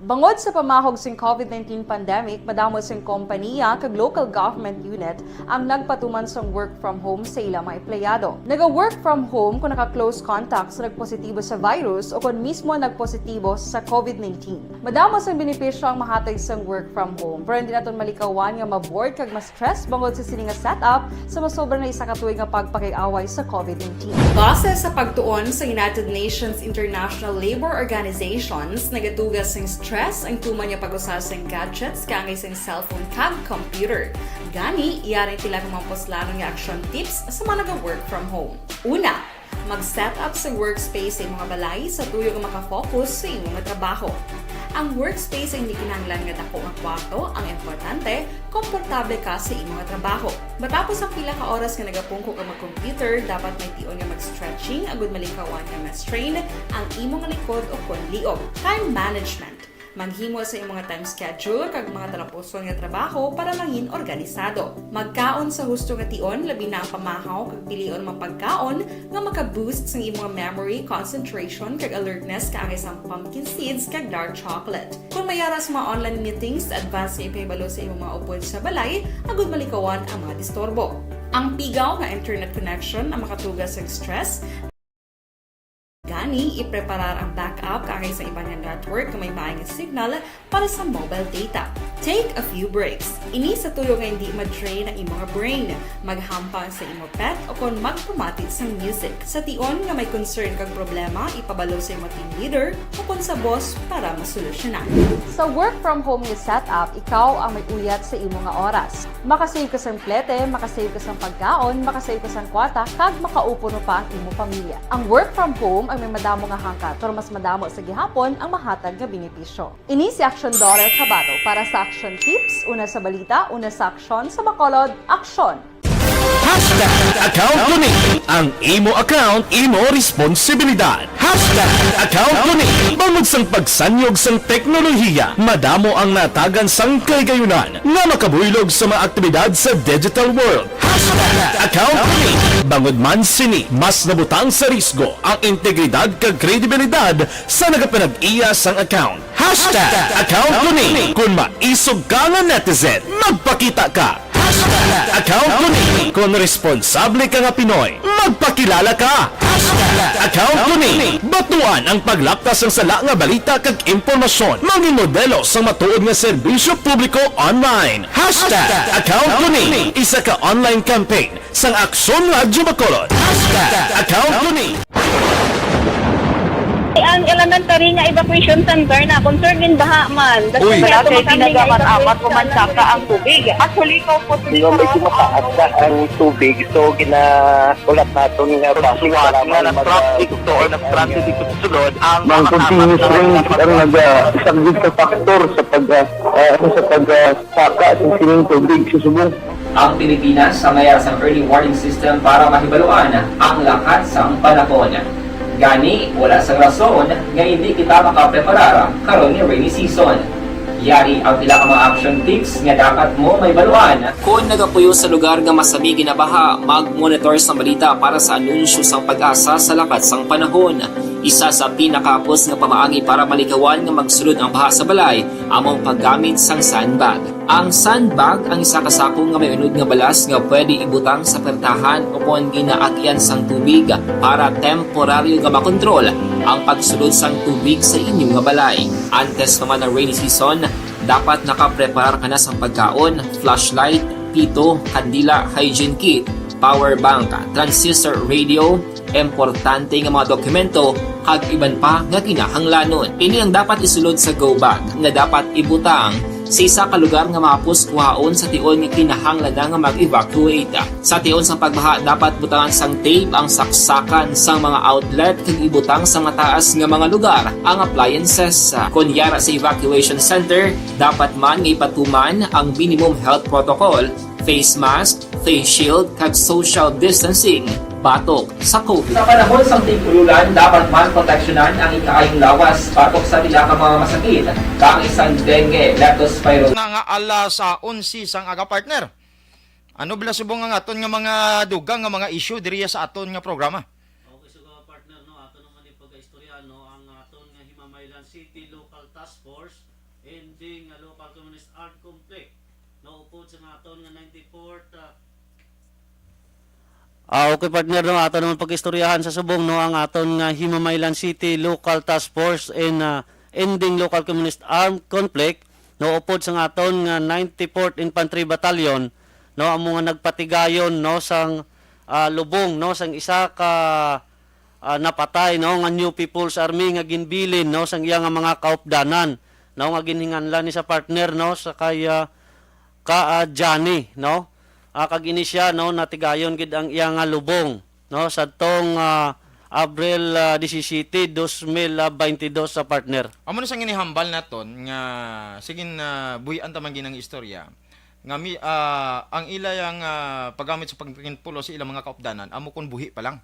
Bangod sa pamahog sing COVID nineteen pandemic, madamo sing kompaniya kag local government unit ang nagpatuman sang work from home sa ila mga empleyado. Naga-work from home kung naka-close contact sa nagpositibo sa virus o kon mismo nagpositibo sa COVID nineteen. Madamo sang benepisyo ang mahatag sang work from home, pero hindi naton malikawan nga ma-bored kag ma-stress bangod sa sini nga setup sa masobra na isa ka tuig nga pagpakig-away sa COVID nineteen. Base sa pagtuon sa United Nations International Labor Organizations, nagatuga sing stress Stress ang tuman nga pag-usa sang gadgets kaangay sang cellphone kag computer. Gani, yari ang pila ka mga puslanon nga action tips sa mga naga-work from home. Una, mag-set up sa workspace sa imong balay sa tuyo nga makafocus sa imong trabaho. Ang workspace ay hindi kinahanglan nga dako nga kwarto, ang importante, komportable ka sa imong trabaho. Matapos ang pila ka oras nga nagapungko ka mag-computer, dapat may tion nga mag-stretching agud malikawan nga ma-strain ang imong likod o kon liog. Time management. Maghimo sa imong time schedule kag mga talapuson nga trabaho para mangin organisado. Magkaon sa husto nga tion, labi na ang pamahaw kag pilion mga pagkaon nga maka-boost sang imong memory, concentration, kag alertness kaangay sang pumpkin seeds kag dark chocolate. Kung may ara sa mga online meetings, advance nga ipahibalo sa imong mga upod sa balay agud malikawan ang mga disturbo. Ang pigaw nga internet connection ang makatuga sa stress. Gani, ipreparar ang backup kaangay sa iban nga network nga may maayong signal para sa mobile data. Take a few breaks. Ini sa tuyo nga hindi ma-drain ang imong brain. Maghampang sa imo pet o kon magpamati sang music. Sa tion nga may concern kag problema, ipabalo sa imo team leader o kon sa boss para masolusyonan. Sa work from home nga setup, ikaw ang may uyat sa imo nga oras. Makasave ka sang plete, makasave ka sang pagkaon, makasave ka sang kwarta, kag makaupo pa ang imo pamilya. Ang work from home ang may madamo nga hangkat, pero mas madamo sa gihapon ang mahatag nga benepisyo. Ini si Aksyon Doris Habato para sa Aksyon Tips, una sa balita, una sa aksyon, sa Bacolod, aksyon! Hashtag account ko ni. Ang imo account, imo responsibilidad. Hashtag account ko ni. Bangod sang pagsanyog sang teknolohiya, madamo ang natagan sang kahigayunan nga makabuylog sa mga aktibidad sa digital world. Hashtag account ko ni. Bangod man sini, mas nabutang sa risgo ang integridad kag kredibilidad sa nagapanag-iya sang account. Hashtag account ko ni. Kung maisog ka nga netizen, magpakita ka. Hashtag account ko ni. Kung responsable ka nga Pinoy, magpakilala ka. Hashtag account ko ni. Batuan ang paglaptas sang sala nga balita kag impormasyon. Mangin modelo sang matuod nga serbisyo publiko online. Hashtag account ko ni. Isa ka online campaign sang Aksyon Radyo Bacolod. Hashtag account ko ni. Ang elementary nga evacuation center na concerned in baha man. Uy. Wala kay ginagaman amat pumansaka ang tubig. Actually, ikaw po, Hindi, medyo mataas na ang tubig. So, ginahulat naton nga basic, salamat nga na-traffic to or na-stranded dito sa sulod ang mga continuous rain ang nag-, ah, isang big factor sa pag, ah, ah, ano, sa pag, ah, saka sa sining tubig sa Subong. Ang Pilipinas ang may ara sang early warning system para mahibaluan ang lakat sang panahon. Gani, wala sang rason nga hindi kita makapreparar karon nga rainy season. Yari ang pila ka mga action tips nga dapat mo mahibaluan. Kon nagapuyo sa lugar nga masami ginabaha, mag-monitor sang balita para sa anunsyo sang PAGASA sa lakat sang panahon. Isa sa pinakahapos nga pamaagi para malikawan nga magsulod ang baha sa balay amo ang paggamit sang sandbag. Ang sandbag ang isa ka sako nga may unod nga balas nga pwede ibutang sa pertahan o kon ginaagyan sang tubig para temporaryo nga makontrol ang pagsulod sang tubig sa inyo nga balay. Antes pa man ang rainy season, dapat nakapreparar ka na sang pagkaon, flashlight, pito, kandila, hygiene kit, power bank, transistor radio, importante nga mga dokumento, kag iban pa nga kinahanglanon. Ini ang dapat isulod sa go bag nga dapat ibutang sa isa ka lugar nga mahapos kuhaon sa tion nga kinahanglan na nga mag-evacuate. Sa tion sang pagbaha, dapat butangan sang tape ang saksakan sang mga outlet kag ibutang sa mataas nga mga lugar ang appliances. Kon yara sa evacuation center, dapat man nga ipatuman ang minimum health protocol, face mask, face shield, kag social distancing batok sa COVID. Sa panahon sang tig-ululan, dapat man proteksyonan ang ikaayong lawas batok sa pila ka mga masakit, kaangay sang dengue, leptospirosis. Nga, nga alas, ah, onse sang aga, partner. Ano bala subong ang aton nga mga dugang nga mga issue diri sa aton nga programa? Okay, so, uh, partner, no, ato naman yung pagkaistorya, no, ang aton nga Himamaylan City Local Task Force, ending nga local communist armed conflict, no, upod sa nga aton nga ninety-fourth, uh, Ah, okay, partner, no, ato naman pag-istoryahan sa subong, no, ang aton nga Himamaylan City Local Task Force in, ah, ending local communist armed conflict, no, upod sa nga aton nga ninety-fourth Infantry Battalion, no, amo nga nagpatigayon, no, sang, ah, lubong, no, sang isa ka, ah, napatay, no, nga New People's Army nga ginbilin, no, sang iya nga mga kaupdanan. no, nga ginhinganlan ni sa partner, no, sa kay, ah, ka, ah, Johnny, no? Ah, kag ini siya, no, natigayon gid ang iya nga lubong, no, sa tong, ah, Abril, ah, disisiyete, dos mil baintidos sa partner. Amo na sang ginihambal naton nga, sige na, buhian ta man gid ang istorya. Nga mi-, ah, ang ila yang, ah, paggamit sa pagkinpulo sa ilang mga kaupdanan, amo kung buhi pa lang.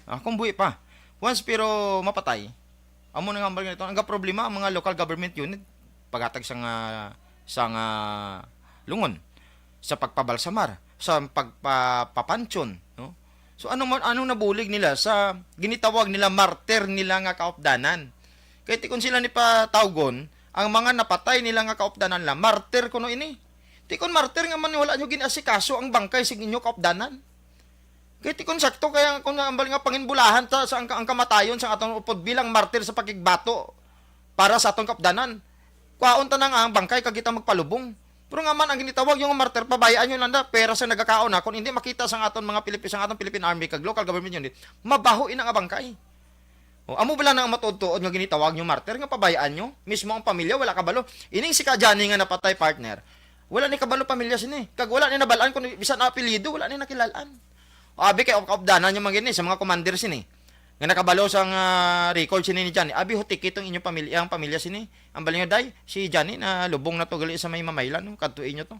Ah, kung buhi pa. Once pero mapatay, amo na nga hambal nga ito. Ang problema, ang mga local government unit, paghatag sa nga, sa nga lungon, sa pagpabalsamar, sa pagpapapansion, no? So, ano man, anong nabulig nila sa ginitawag nila martir nila nga kaupdanan? Kay ti kon sila ni patawgon, ang mga napatay nila nga kaupdanan la, martir kuno ini. Ti kon martir nga man, wala nyo gin-asikaso ang bangkay sa inyo kaupdanan. Kay ti kon sakto, kaya kung hambal nga panginbulahan ta sa ang, ang kamatayon sa aton upod bilang martir sa pakigbato para sa aton kaupdanan, kwaon ta na nga ang bangkay kag kita magpalubong. Pero nga man, ang ginitawag yung martir, pabayaan nyo lang na, pera sa nagakaon na, kung hindi makita sa aton mga Pilipin, sa aton Philippine Army kag local government unit, mabaho ina nga bangkay. O, amo bala na ang matuod-tuod nga ginitawag nyo martir nga pabayaan nyo? Mismo ang pamilya wala kabalo. Ining si ka Johnny nga napatay, partner, wala ni kabalo pamilya sini. Kag wala ni nabalaan kung bisan ang apelyido, wala ni nakilalaan. O, abi kay kaupdanan nyo man gini sa mga commander sini. Nga nakabalo sa nga record sini ni Johnny. Abi, hutiki tong inyong pamilya, ang pamilya sini. Ang bali nyo, day, si Johnny na lubong na to gali sa may mamaylan, no? Kadto inyo to.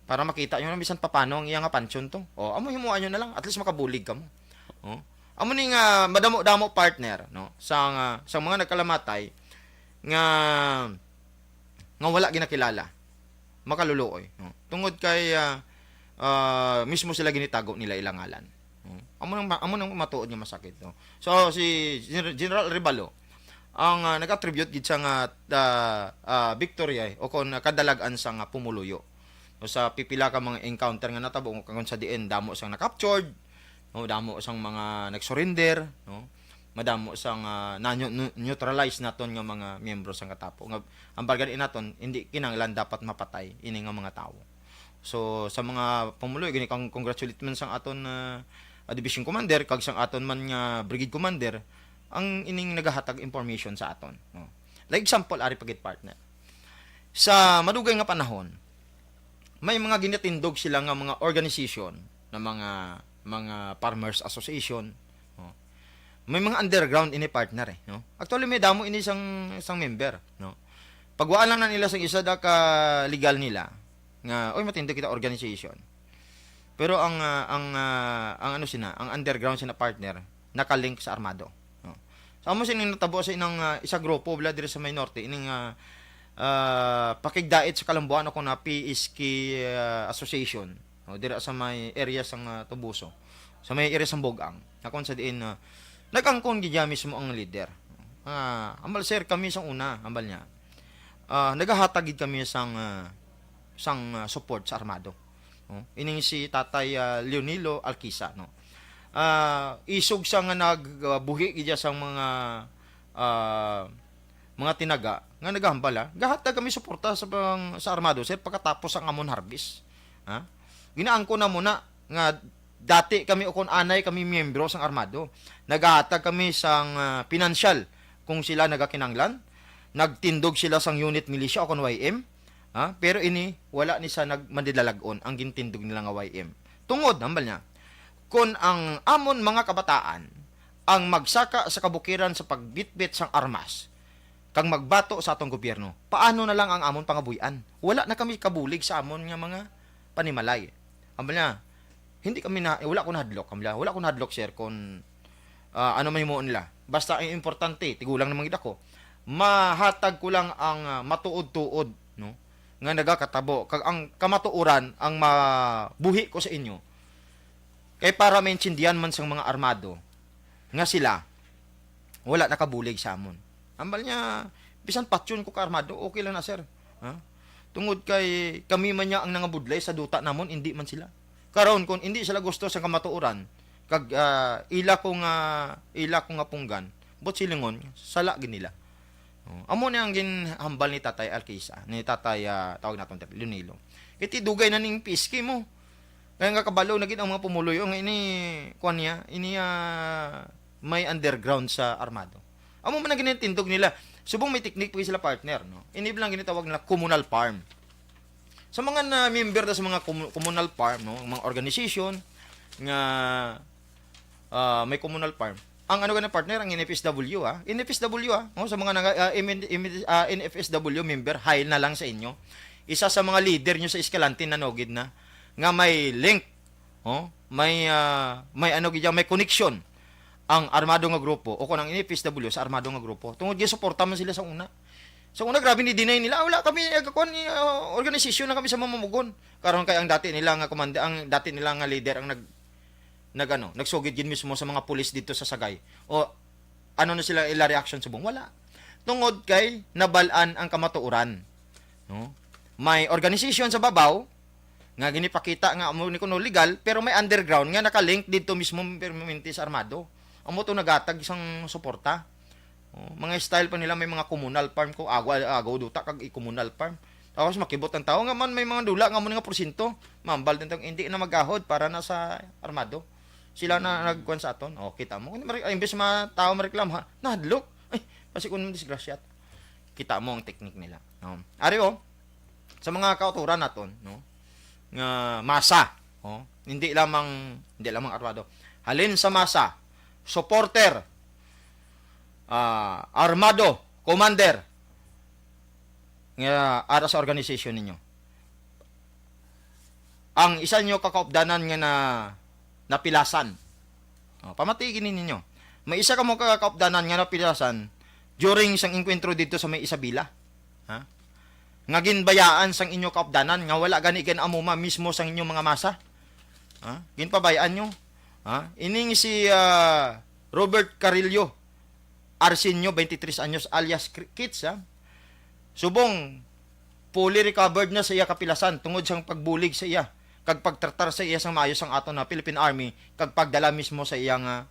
Para makita nyo na bisan papano ang iya nga pansyon to. O, amo himuan nyo na lang. At least makabulig kamo. O. Amo ni nga madamo-damo, partner, no? Sa nga, sa mga nagkalamatay nga, nga wala ginakilala, makaluluoy, no? Tungod kay, ah, ah, mismo sila ginitago nila ilang ngalan, no? Amo nang, amo nang matuod nga masakit, no? So, si Gen-, General Arevalo, ang, ah, nag-attribute gid sa nga, ah, ah, victory, eh, o kon kadalag-an sa nga pumuluyo. O sa pipila ka mga encounter nga natabo, kung sa diin damo sang na-captured, no, damo sang mga nag-surrender, no, madamo sang, ah, na-, nu-, neutralize naton nga mga miyembro sang Katapo. Nga, ang bargad naton, hindi kinahanglan dapat mapatay ini nga mga tawo. So, sa mga pumuluyo, gani kang congratulate man sang aton, ah, ah, division commander, kag sang aton man nga brigade commander, ang ining nagahatag information sa aton, no. Like example, ari pa gid, partner. Sa madugay nga panahon, may mga ginatindog sila nga mga organization, na mga, mga farmers association, no? May mga underground ini, partner, eh, no? Actually, may damo ini sang, sang member, no? Pagwaan lang na nila sang isa da ka legal nila nga, "Oy, matindog kita organization." Pero ang, ah, ang, ah, ang ano sina, ang underground sina, partner, nakalink sa armado, no? So, amo sini natabo sa inang, ah, isa grupo bala diri sa may norte, ining, ah, ah, pakigdait sa kalambuan ako na P S K, ah, Association, no, dira sa may area sang, ah, Toboso, sa may area sang Bog-ang. Ako sa diin, ah, nag-angkon gid niya mismo ang leader. Ah, ambal, "Sir, kami sang una," ambal niya. Ah, nagahatag gid kami sang, ah, sang, ah, support sa armado. No? Ining si Tatay, ah, Leonilo Alquisa, no? Ah, isog sa nga nagbuhi gid sang mga, ah, mga tinaga nga nagahambal, ha? Gahatag kami suporta sa pang-, sa armado, sir, pagkatapos ang amon harvest. Ha? Ginaangkon na muna nga dati kami o kon anay kami miyembro sang armado. Nagahatag kami sang, ah, pinansyal kung sila nagakinanglan. Nagtindog sila sang unit militia o kon Y M. Ha? Pero ini, wala ni sa nag-, mandilalag-on ang gintindog nila nga Y M. Tungod, hambal niya, "Kon ang amon mga kabataan ang magsaka sa kabukiran sa pagbitbit sang armas, kag magbato sa atong gobyerno, paano na lang ang amon pangabuy-an? Wala na kami kabulig sa amon nga mga panimalay." Hambal niya, "Hindi kami na, wala ko nahadlok," hambal niya, "wala ko nahadlok, sir, kon, ah, ano man himuon nila. Basta ang importante, tigulang naman gid ako. Mahatag ko lang ang, ah, matuod-tuod, no, nga nagakatabo, kag ang kamatuoran ang mabuhi ko sa inyo. Kay para maintindihan man sang mga armado nga sila wala nakabulig sa amon." Hambal niya, "Bisan patyon ko ka armado, okay lang na, sir. Ha? Tungod kay kami man niya ang nangabudlay sa duta namon, hindi man sila. Karon, kung hindi sila gusto sa kamatuoran, kag, ah, ila ko nga, ila ko nga punggan, but silingon, sala gid nila." Oh, amo ni ang ginhambal ni Tatay Alquisa, ni Tatay, ah, tawag naton, Leonilo. Kay ti dugay na ning P S K mo. Kaya nga kabalo na gid ang mga pumuluyo nga ini, kuwan niya, ini, ah, may underground sa armado. Amo man ang ginatindog nila. Subong may technique pa sila, partner, no? Ini lang ginatawag nila communal farm. Sa mga na member na sa mga komu-, communal farm, no, mga organization nga, ah, may communal farm. Ang ano gani, partner, ang N F S W, ah. N F S W, ah. No, sa mga naga-, ah, M N, M N, ah, N F S W member, high na lang sa inyo. Isa sa mga leader nyo sa Escalante, nanugid na nga may link, oh, may, ah, may ano gid, may connection ang armado nga grupo o kung ang N F S W sa armado nga grupo. Tungod kay suporta man sila sa una. Sa una, grabe ni deny nila, "Ah, wala kami, eh, kuwan, eh, ah, organisasyon na kami sa Mamugon." Karon kay ang dati nila nga komanda, ang dati nila nga leader ang nag-, nag-, ano, nagsugid gid mismo sa mga pulis dito sa Sagay. O ano na sila ila reaction subong? Wala. Tungod kay nabal-an ang kamatuoran, no? May organisasyon sa babaw nga ginipakita nga amo ni kuno legal, pero may underground nga nakalink dito mismo permanente sa armado. Amo to nagatag sang suporta. Oh, mga style pa nila, may mga communal farm ko, agaw, agaw duta kag i-communal farm. Tapos makibot ang tao nga man may mga dula nga mo nga porsyento. Mambal din tang hindi na magahod para na sa armado. Sila na nagkuan sa aton. Oh, kita mo. Kung mare-, imbes mga tao mareklamo, ha, nahadlok. Ay, basi kung disgrasya. Kita mo ang technique nila. No? Ari, oh, sa mga kauturan naton, no, nga masa, oh, hindi lamang, hindi lamang armado. Halin sa masa, supporter, ah, armado, commander, nga ara sa organisasyon ninyo. Ang isa ninyo kakaupdanan nga na, napilasan. Oh, pamati gini ninyo. May isa kamo ka kaupdanan nga napilasan during sang engkwentro dito sa may Isabela. Ha? Nga ginbayaan sang inyo kaupdanan nga wala gani gin-amuma mismo sang inyo mga masa. Ha? Ginpabayaan nyo. Ha? Ining si, ah, Robert Carrillo Arsenio, twenty-three anyos, alias Kri-, Kits, ha? Subong, fully recovered na sa iya kapilasan tungod sang pagbulig sa iya kag pagtratar sa iya sang maayo sang aton na Philippine Army kag pagdala mismo sa iya nga,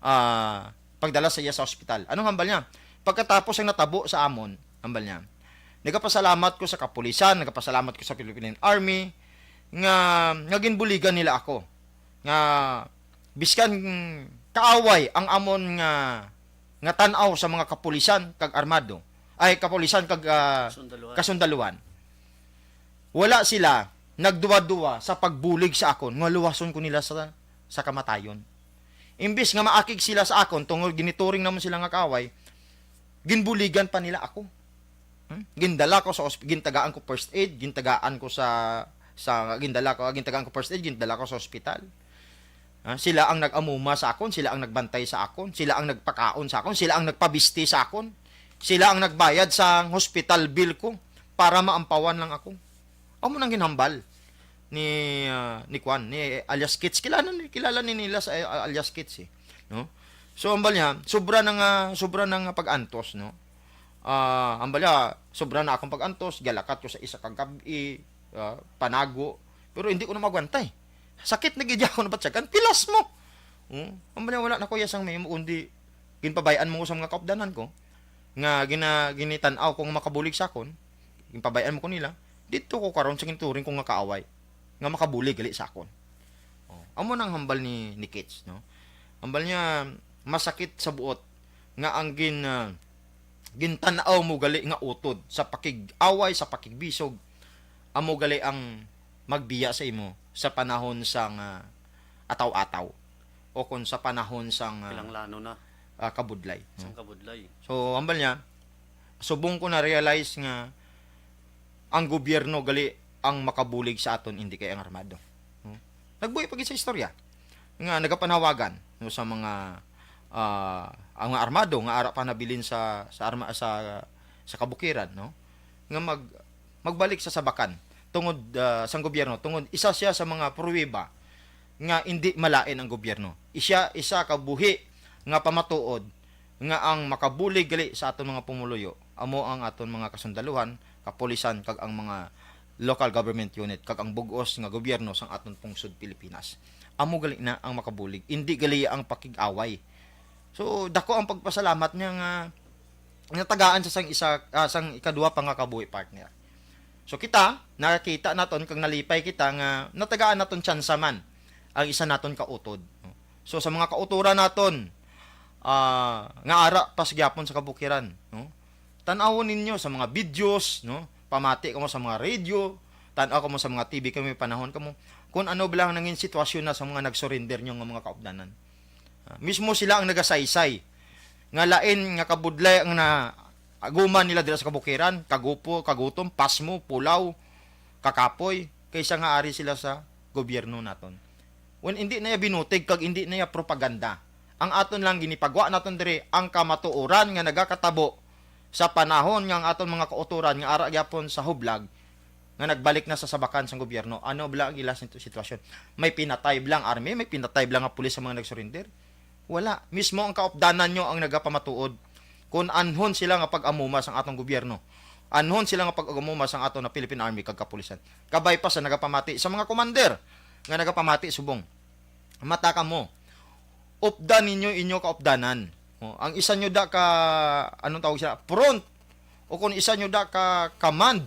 ah, pagdala sa iya sa ospital. Anong hambal niya? Pagkatapos ang natabo sa amon, hambal niya, "Nagapasalamat ko sa kapulisan, nagapasalamat ko sa Philippine Army nga, nga ginbuligan nila ako. Nga biskan kaaway ang amon nga, nga tan-aw sa mga kapulisan kag armado, ay, kapulisan kag, ah, Kasundaluhan. Kasundaluhan. Wala sila nagduwa-duwa sa pagbulig sa akon nga luwason ko nila sa, sa kamatayon. Imbis nga maakig sila sa akon tungod ginituring namon sila nga kaaway, ginbuligan pa nila ako." Hmm? Gindala ko sa osp-, gintagaan ko first aid, gintagaan ko sa, sa, gindala ko, gintagaan ko first aid, gindala ko sa ospital. Ha? Sila ang nag-amuma sa akon, sila ang nagbantay sa akon, sila ang nagpakaon sa akon, sila ang nagpabisti sa akon, sila ang nagbayad sa hospital bill ko para maampawan lang ako. Amo nang ginhambal ni, ah, ni Kwan, ni alias Kits. Kilala ni, kilala ni nila sa, ah, alias Kits, eh, no? So, hambal niya, sobra na nga, sobra na nga pag-antos, no? Ah, hambal niya, sobra na akong pag-antos, galakat ko sa isa ka gab-i, ah, panago, pero hindi ko na magwantay. Sakit na gid ako nabatyagan, pilas mo. Hmm? Hambal niya, wala na ko yasang may mo, kundi ginpabayaan mo ko sa mga kaupdanan ko, nga gina-, ginitan-aw ko nga makabulig sa akon, ginpabayaan mo ko nila, dito ko karon sa ginturing ko nga kaaway, nga makabulig gali sa akon. Oh, amo nang hambal ni, ni Kits, no? Hambal niya, masakit sa buot nga ang gin-, ah, gintan-aw mo gali nga utod sa pakig-away, sa pakigbisog, amo gali ang magbiya sa imo sa panahon sang, ah, ataw-ataw o kon sa panahon sang, ah, Kilanglano na. Ah, kabudlay, no? Sang kabudlay. So, hambal niya, subong ko na-realize nga ang gobyerno gali ang makabulig sa aton, hindi kay ang armado. No? Nagbuhi pa gid sa istorya nga nagapanawagan, no, sa mga, ah, ang mga armado nga ara pa nabilin sa, sa arma-, sa, sa kabukiran, no, nga mag-, magbalik sa sabakan tungod, ah, sang gobyerno, tungod isa siya sa mga pruweba nga indi malain ang gobyerno. Isya, isa ka buhi nga pamatuod nga ang makabulig gali sa aton mga pumuluyo amo ang aton mga kasundaluhan, kapulisan, kag ang mga local government unit, kag ang bug-os nga gobyerno sang aton pungsod Pilipinas. Amo gali na ang makabulig, indi gali ang pakig-away. So, dako ang pagpasalamat niya nga natagaan sa sang isa, ah, sang ikaduha pa nga kabuhi, partner. So, kita, nakita naton kag nalipay kita nga natagaan naton tsansa man ang isa naton kautod, no? So, sa mga kautoran naton, ah, nga ara pa sa gyapon sa kabukiran, no? Tan-awon ninyo sa mga videos, no? Pamati kamo sa mga radio, tan-aw kamo sa mga T V kamo, panahon kamo kung ano ba lang nangin sitwasyon na sa mga nag-surrender nyo nga mga kaupdanan. Ah, mismo sila ang nagasaysay nga lain nga kabudlay ang naaguman nila dira sa kabukiran, kagupo, kagutom, pasmo, pulaw, kakapoy, kaysa nga ari sila sa gobyerno naton. When hindi na iya binutig kag hindi na iya propaganda. Ang aton lang ginipagwa naton diri ang kamatuoran nga nagakatabo sa panahon nga ang aton mga kautoran nga ara gyapon sa hublag nga nagbalik na sa sabakan sang gobyerno. Ano bala ang ila situ-, sitwasyon? May pinatay bala ang army, may pinatay bala nga pulis sa mga nagsurrender? Wala. Mismo ang kaupdanan nyo ang nagapamatuod kung anhon sila nga pag-amuma sang atong gobyerno. Anhon sila nga pag-amuma sang aton na Philippine Army kag kapulisan. Kabay pa sa nagapamati sa mga commander nga nagapamati subong. Mata kamo. Updan ninyo inyo kaupdanan. O, ang isa nyo da ka, anong tawag sila? Front. O kung isa nyo da ka command,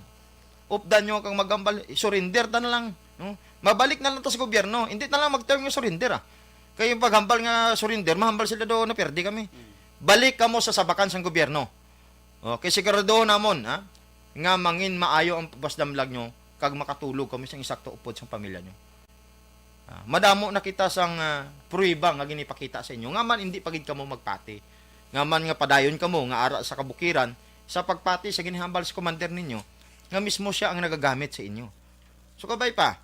updan nyo kang maghambal, surrender ta na lang, no? Mabalik na lang ta sa gobyerno. Hindi na lang mag-term nga surrender, ah. Kay yung paghambal nga surrender, mahambal sila do na perde kami. Balik kamo sa sabakan sang gobyerno. Okay, siguraduhon namon, ha, nga mangin maayo ang pagpasdamlag nyo kag makatulog kamo sing insakto upod sang pamilya nyo. Ah, madamo na kita sang, ah, pruweba nga ginipakita sa inyo. Nga man, hindi pa gid kamo magpati. Nga man nga padayon kamo nga ara sa kabukiran sa pagpati sa ginhambal sa commander ninyo, nga mismo siya ang nagagamit sa inyo. So, kabay pa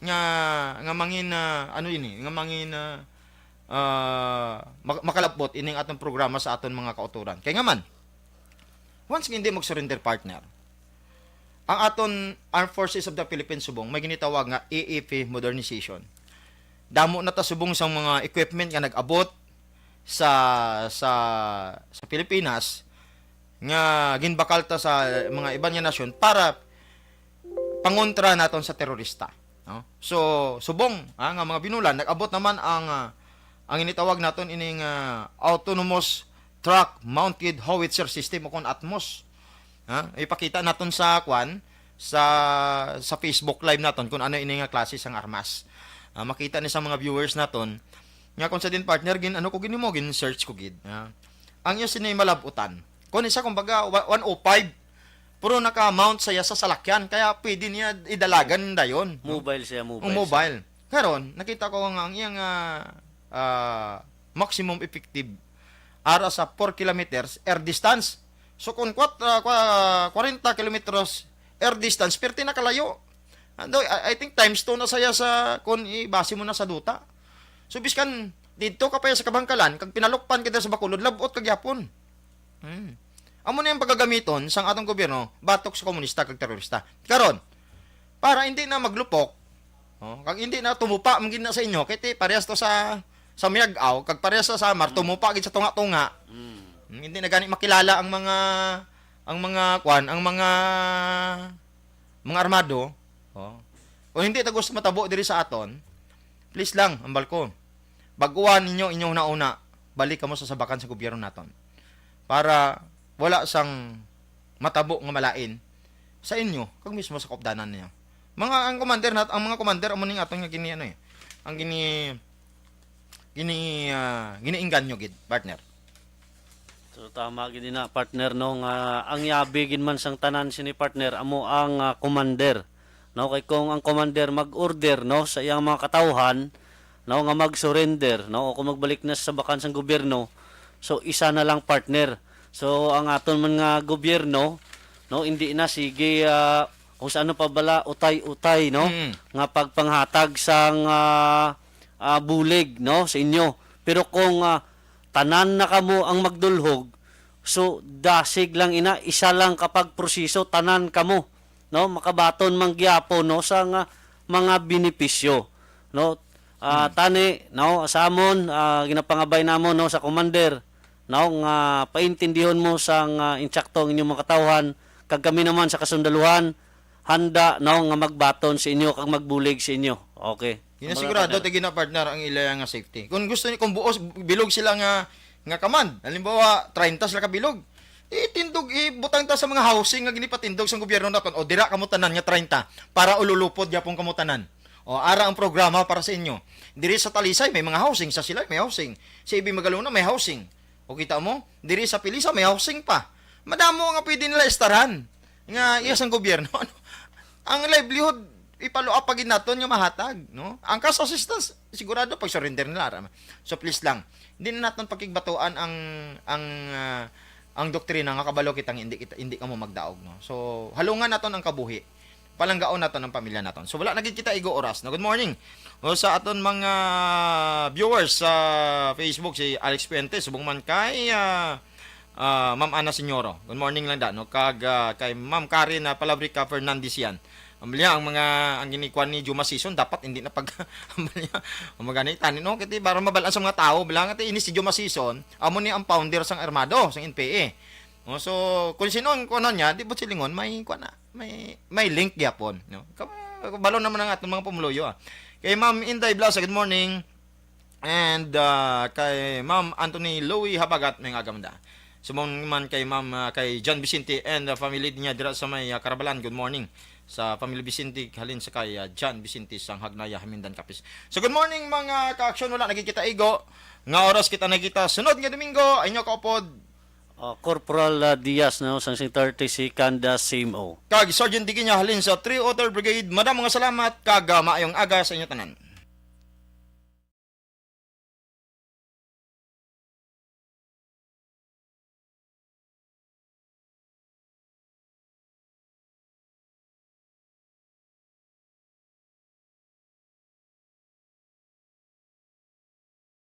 nga, nga mangin, ah, ano ini, nga mangin, ah, ah, mak-, makalabot ining atong programa sa aton mga kautoran. Kay nga man, once nga hindi mag-surrender, partner, ang aton Armed Forces of the Philippines subong may ginitawag nga A F P modernization. Damo na ta subong sang mga equipment nga nag-abot sa, sa, sa Pilipinas nga ginbakal ta sa mga iban nga nasyon para pangontra naton sa terorista, no? So, subong, ah, nga mga binulan, nag-abot naman ang, ah, ang initawag naton ining, ah, autonomous truck mounted howitzer system o kon atmos. Ha? Ipakita naton sa kwan, sa, sa Facebook Live naton kung ano ini nga klase sang armas. Ah, makita ni sa mga viewers naton nga kung sa din, partner, gin ano ko gid nimo, gin search ko gid. Ha? Ang iya sini malab-utan. Kung isa, kumbaga, wa-, one oh five, pero naka-mount siya sa salakyan, kaya pwede niya idalagan dayon, no? Mobile siya, mobile Ang siya. mobile. Karon, nakita ko nga ang iyang, ah, ah, maximum effective ara sa four kilometers air distance. So, kung kwat-, ah, kwa-, kwarenta kilometros air distance, perti na kalayo. Ando, I, I think times two na saya sa kung ibase mo na sa duta. So, biskan didto ka pa sa Kabangkalan, kag pinalukpan kita sa Bacolod, labot ka gyapon. Hmm. Amo na yung pagagamiton sang atong gobyerno batok sa komunista kag terorista. Karon, para hindi na maglupok, oh, kag hindi na tumupa man gid na sa inyo, kay ti parehas to sa, sa Miag-ao, kag parehas sa Samar, Mm. tumupa gid sa tunga-tunga. Mm. Hmm, hindi na gani makilala ang mga, ang mga, kwan, ang mga, mga armado. Oh. Kung hindi ta gusto matabo diri sa aton, please lang, ambal ko. Baguan ninyo inyong nauna, balik kamo sa sabakan sa gobyerno naton. Para wala sang matabo nga malain sa inyo, kag mismo sa kaupdanan niya. Mga, ang commander nat-, ang mga commander, amo ning aton nga gini, ano eh, ang gini, gini, ah, giniingganyo gid, partner. So, tama gid na, partner, no, nga ang yabi gid man sang tanan sini, partner, amo ang, ah, commander, no? Kay kung ang commander mag-order, no, sa iyang mga katawhan, no, nga mag-surrender, no, o kung magbalik na sa bakan sang gobyerno, so, isa na lang, partner. So, ang aton man nga gobyerno, no, hindi na sige, ah, kung sa ano pa bala, utay-utay, no, Mm. nga pagpanghatag sang, ah, ah, bulig, no, sa inyo. Pero kung, ah, tanan na kamo ang magdulhog, so, dasig lang ina, isa lang kapag proseso, tanan kamo, no, makabaton man gyapon, no, sa nga mga benepisyo, no. Ah, Hmm. tani, no, sa amon, ah, ginapangabay namon, no, sa commander, no, nga paintindihon mo sa nga insakto ang inyong mga katawhan, kag kami naman sa kasundaluhan, handa, no, nga magbaton sa inyo kag magbulig sa inyo. Okay. Ginasigurado Mga partner. Ti gina, partner, ang ilaya nga safety. Kung gusto ni, kung buos, bilog sila nga, nga command, halimbawa, treinta sila ka bilog, itindog, ibutang ta sa mga housing nga ginipatindog sa gobyerno naton. O, dira kamo tanan nga treinta para ululupod gyapon kamo tanan. O, ara ang programa para sa inyo. Diri sa Talisay, may mga housing. Sa Silay, may housing. Sa Ibig Magalona, may housing. O, kita mo? Diri sa Pilisa, may housing pa. Madamo nga pwede nila istaran nga iya sang gobyerno. Ano? Ang livelihood, ipalo-up pa gid naton nga mahatag, no? Ang cash assistance, sigurado pag surrender nila, ara man. So please lang, hindi na naton pakigbatuan ang ang ah, ang doktrina nga kabalo kita nga hindi kita hindi kamo magdaog, no? So halungan naton ang kabuhi. Palanggaon naton ang pamilya naton. So wala na gid kita igo oras, no? Good morning. O sa aton mga viewers sa Facebook, si Alex Puente, subong man kay ah, ah, Ma'am Ana Señoro. Good morning lang da, no? Kag ah, kay Ma'am Karen na Palabrica Fernandez yan. Ang mga ang ginikuan ni Juma Season dapat hindi na pag ang mga tani, no? Kay para mabal-an sa mga tao, bilang ati ini si Juma Season, amo ni ang founder sang Armado, sang N P A. Oh, so kung sino ang kuno niya, di ba silingon may kuan na, may may link gyapon, no? Kab- Balo naman ang atong mga pumuluyo, ah. Kay Ma'am Inday Blasa, good morning. And ah, kay Ma'am Anthony Louie Habagat, may nga gamda. Sumong man kay Ma'am ah, kay John Vicente and the family niya dira sa may ah, Karabalan. Good morning sa family Vicente, halin sa kay ah, John Vicente sang Hagnaya, Hamindan, Capiz. So good morning mga ka-aksyon, wala nakikita igo. Nga oras kita nakita sunod nga Domingo, ay inyo kaupod. Uh, Corporal uh, Diaz, no, sang thirty-second uh, C M O. Kag Sergeant Diginya halin sa three oh three Brigade. Madamo nga salamat kag ah, maayong aga sa inyo tanan.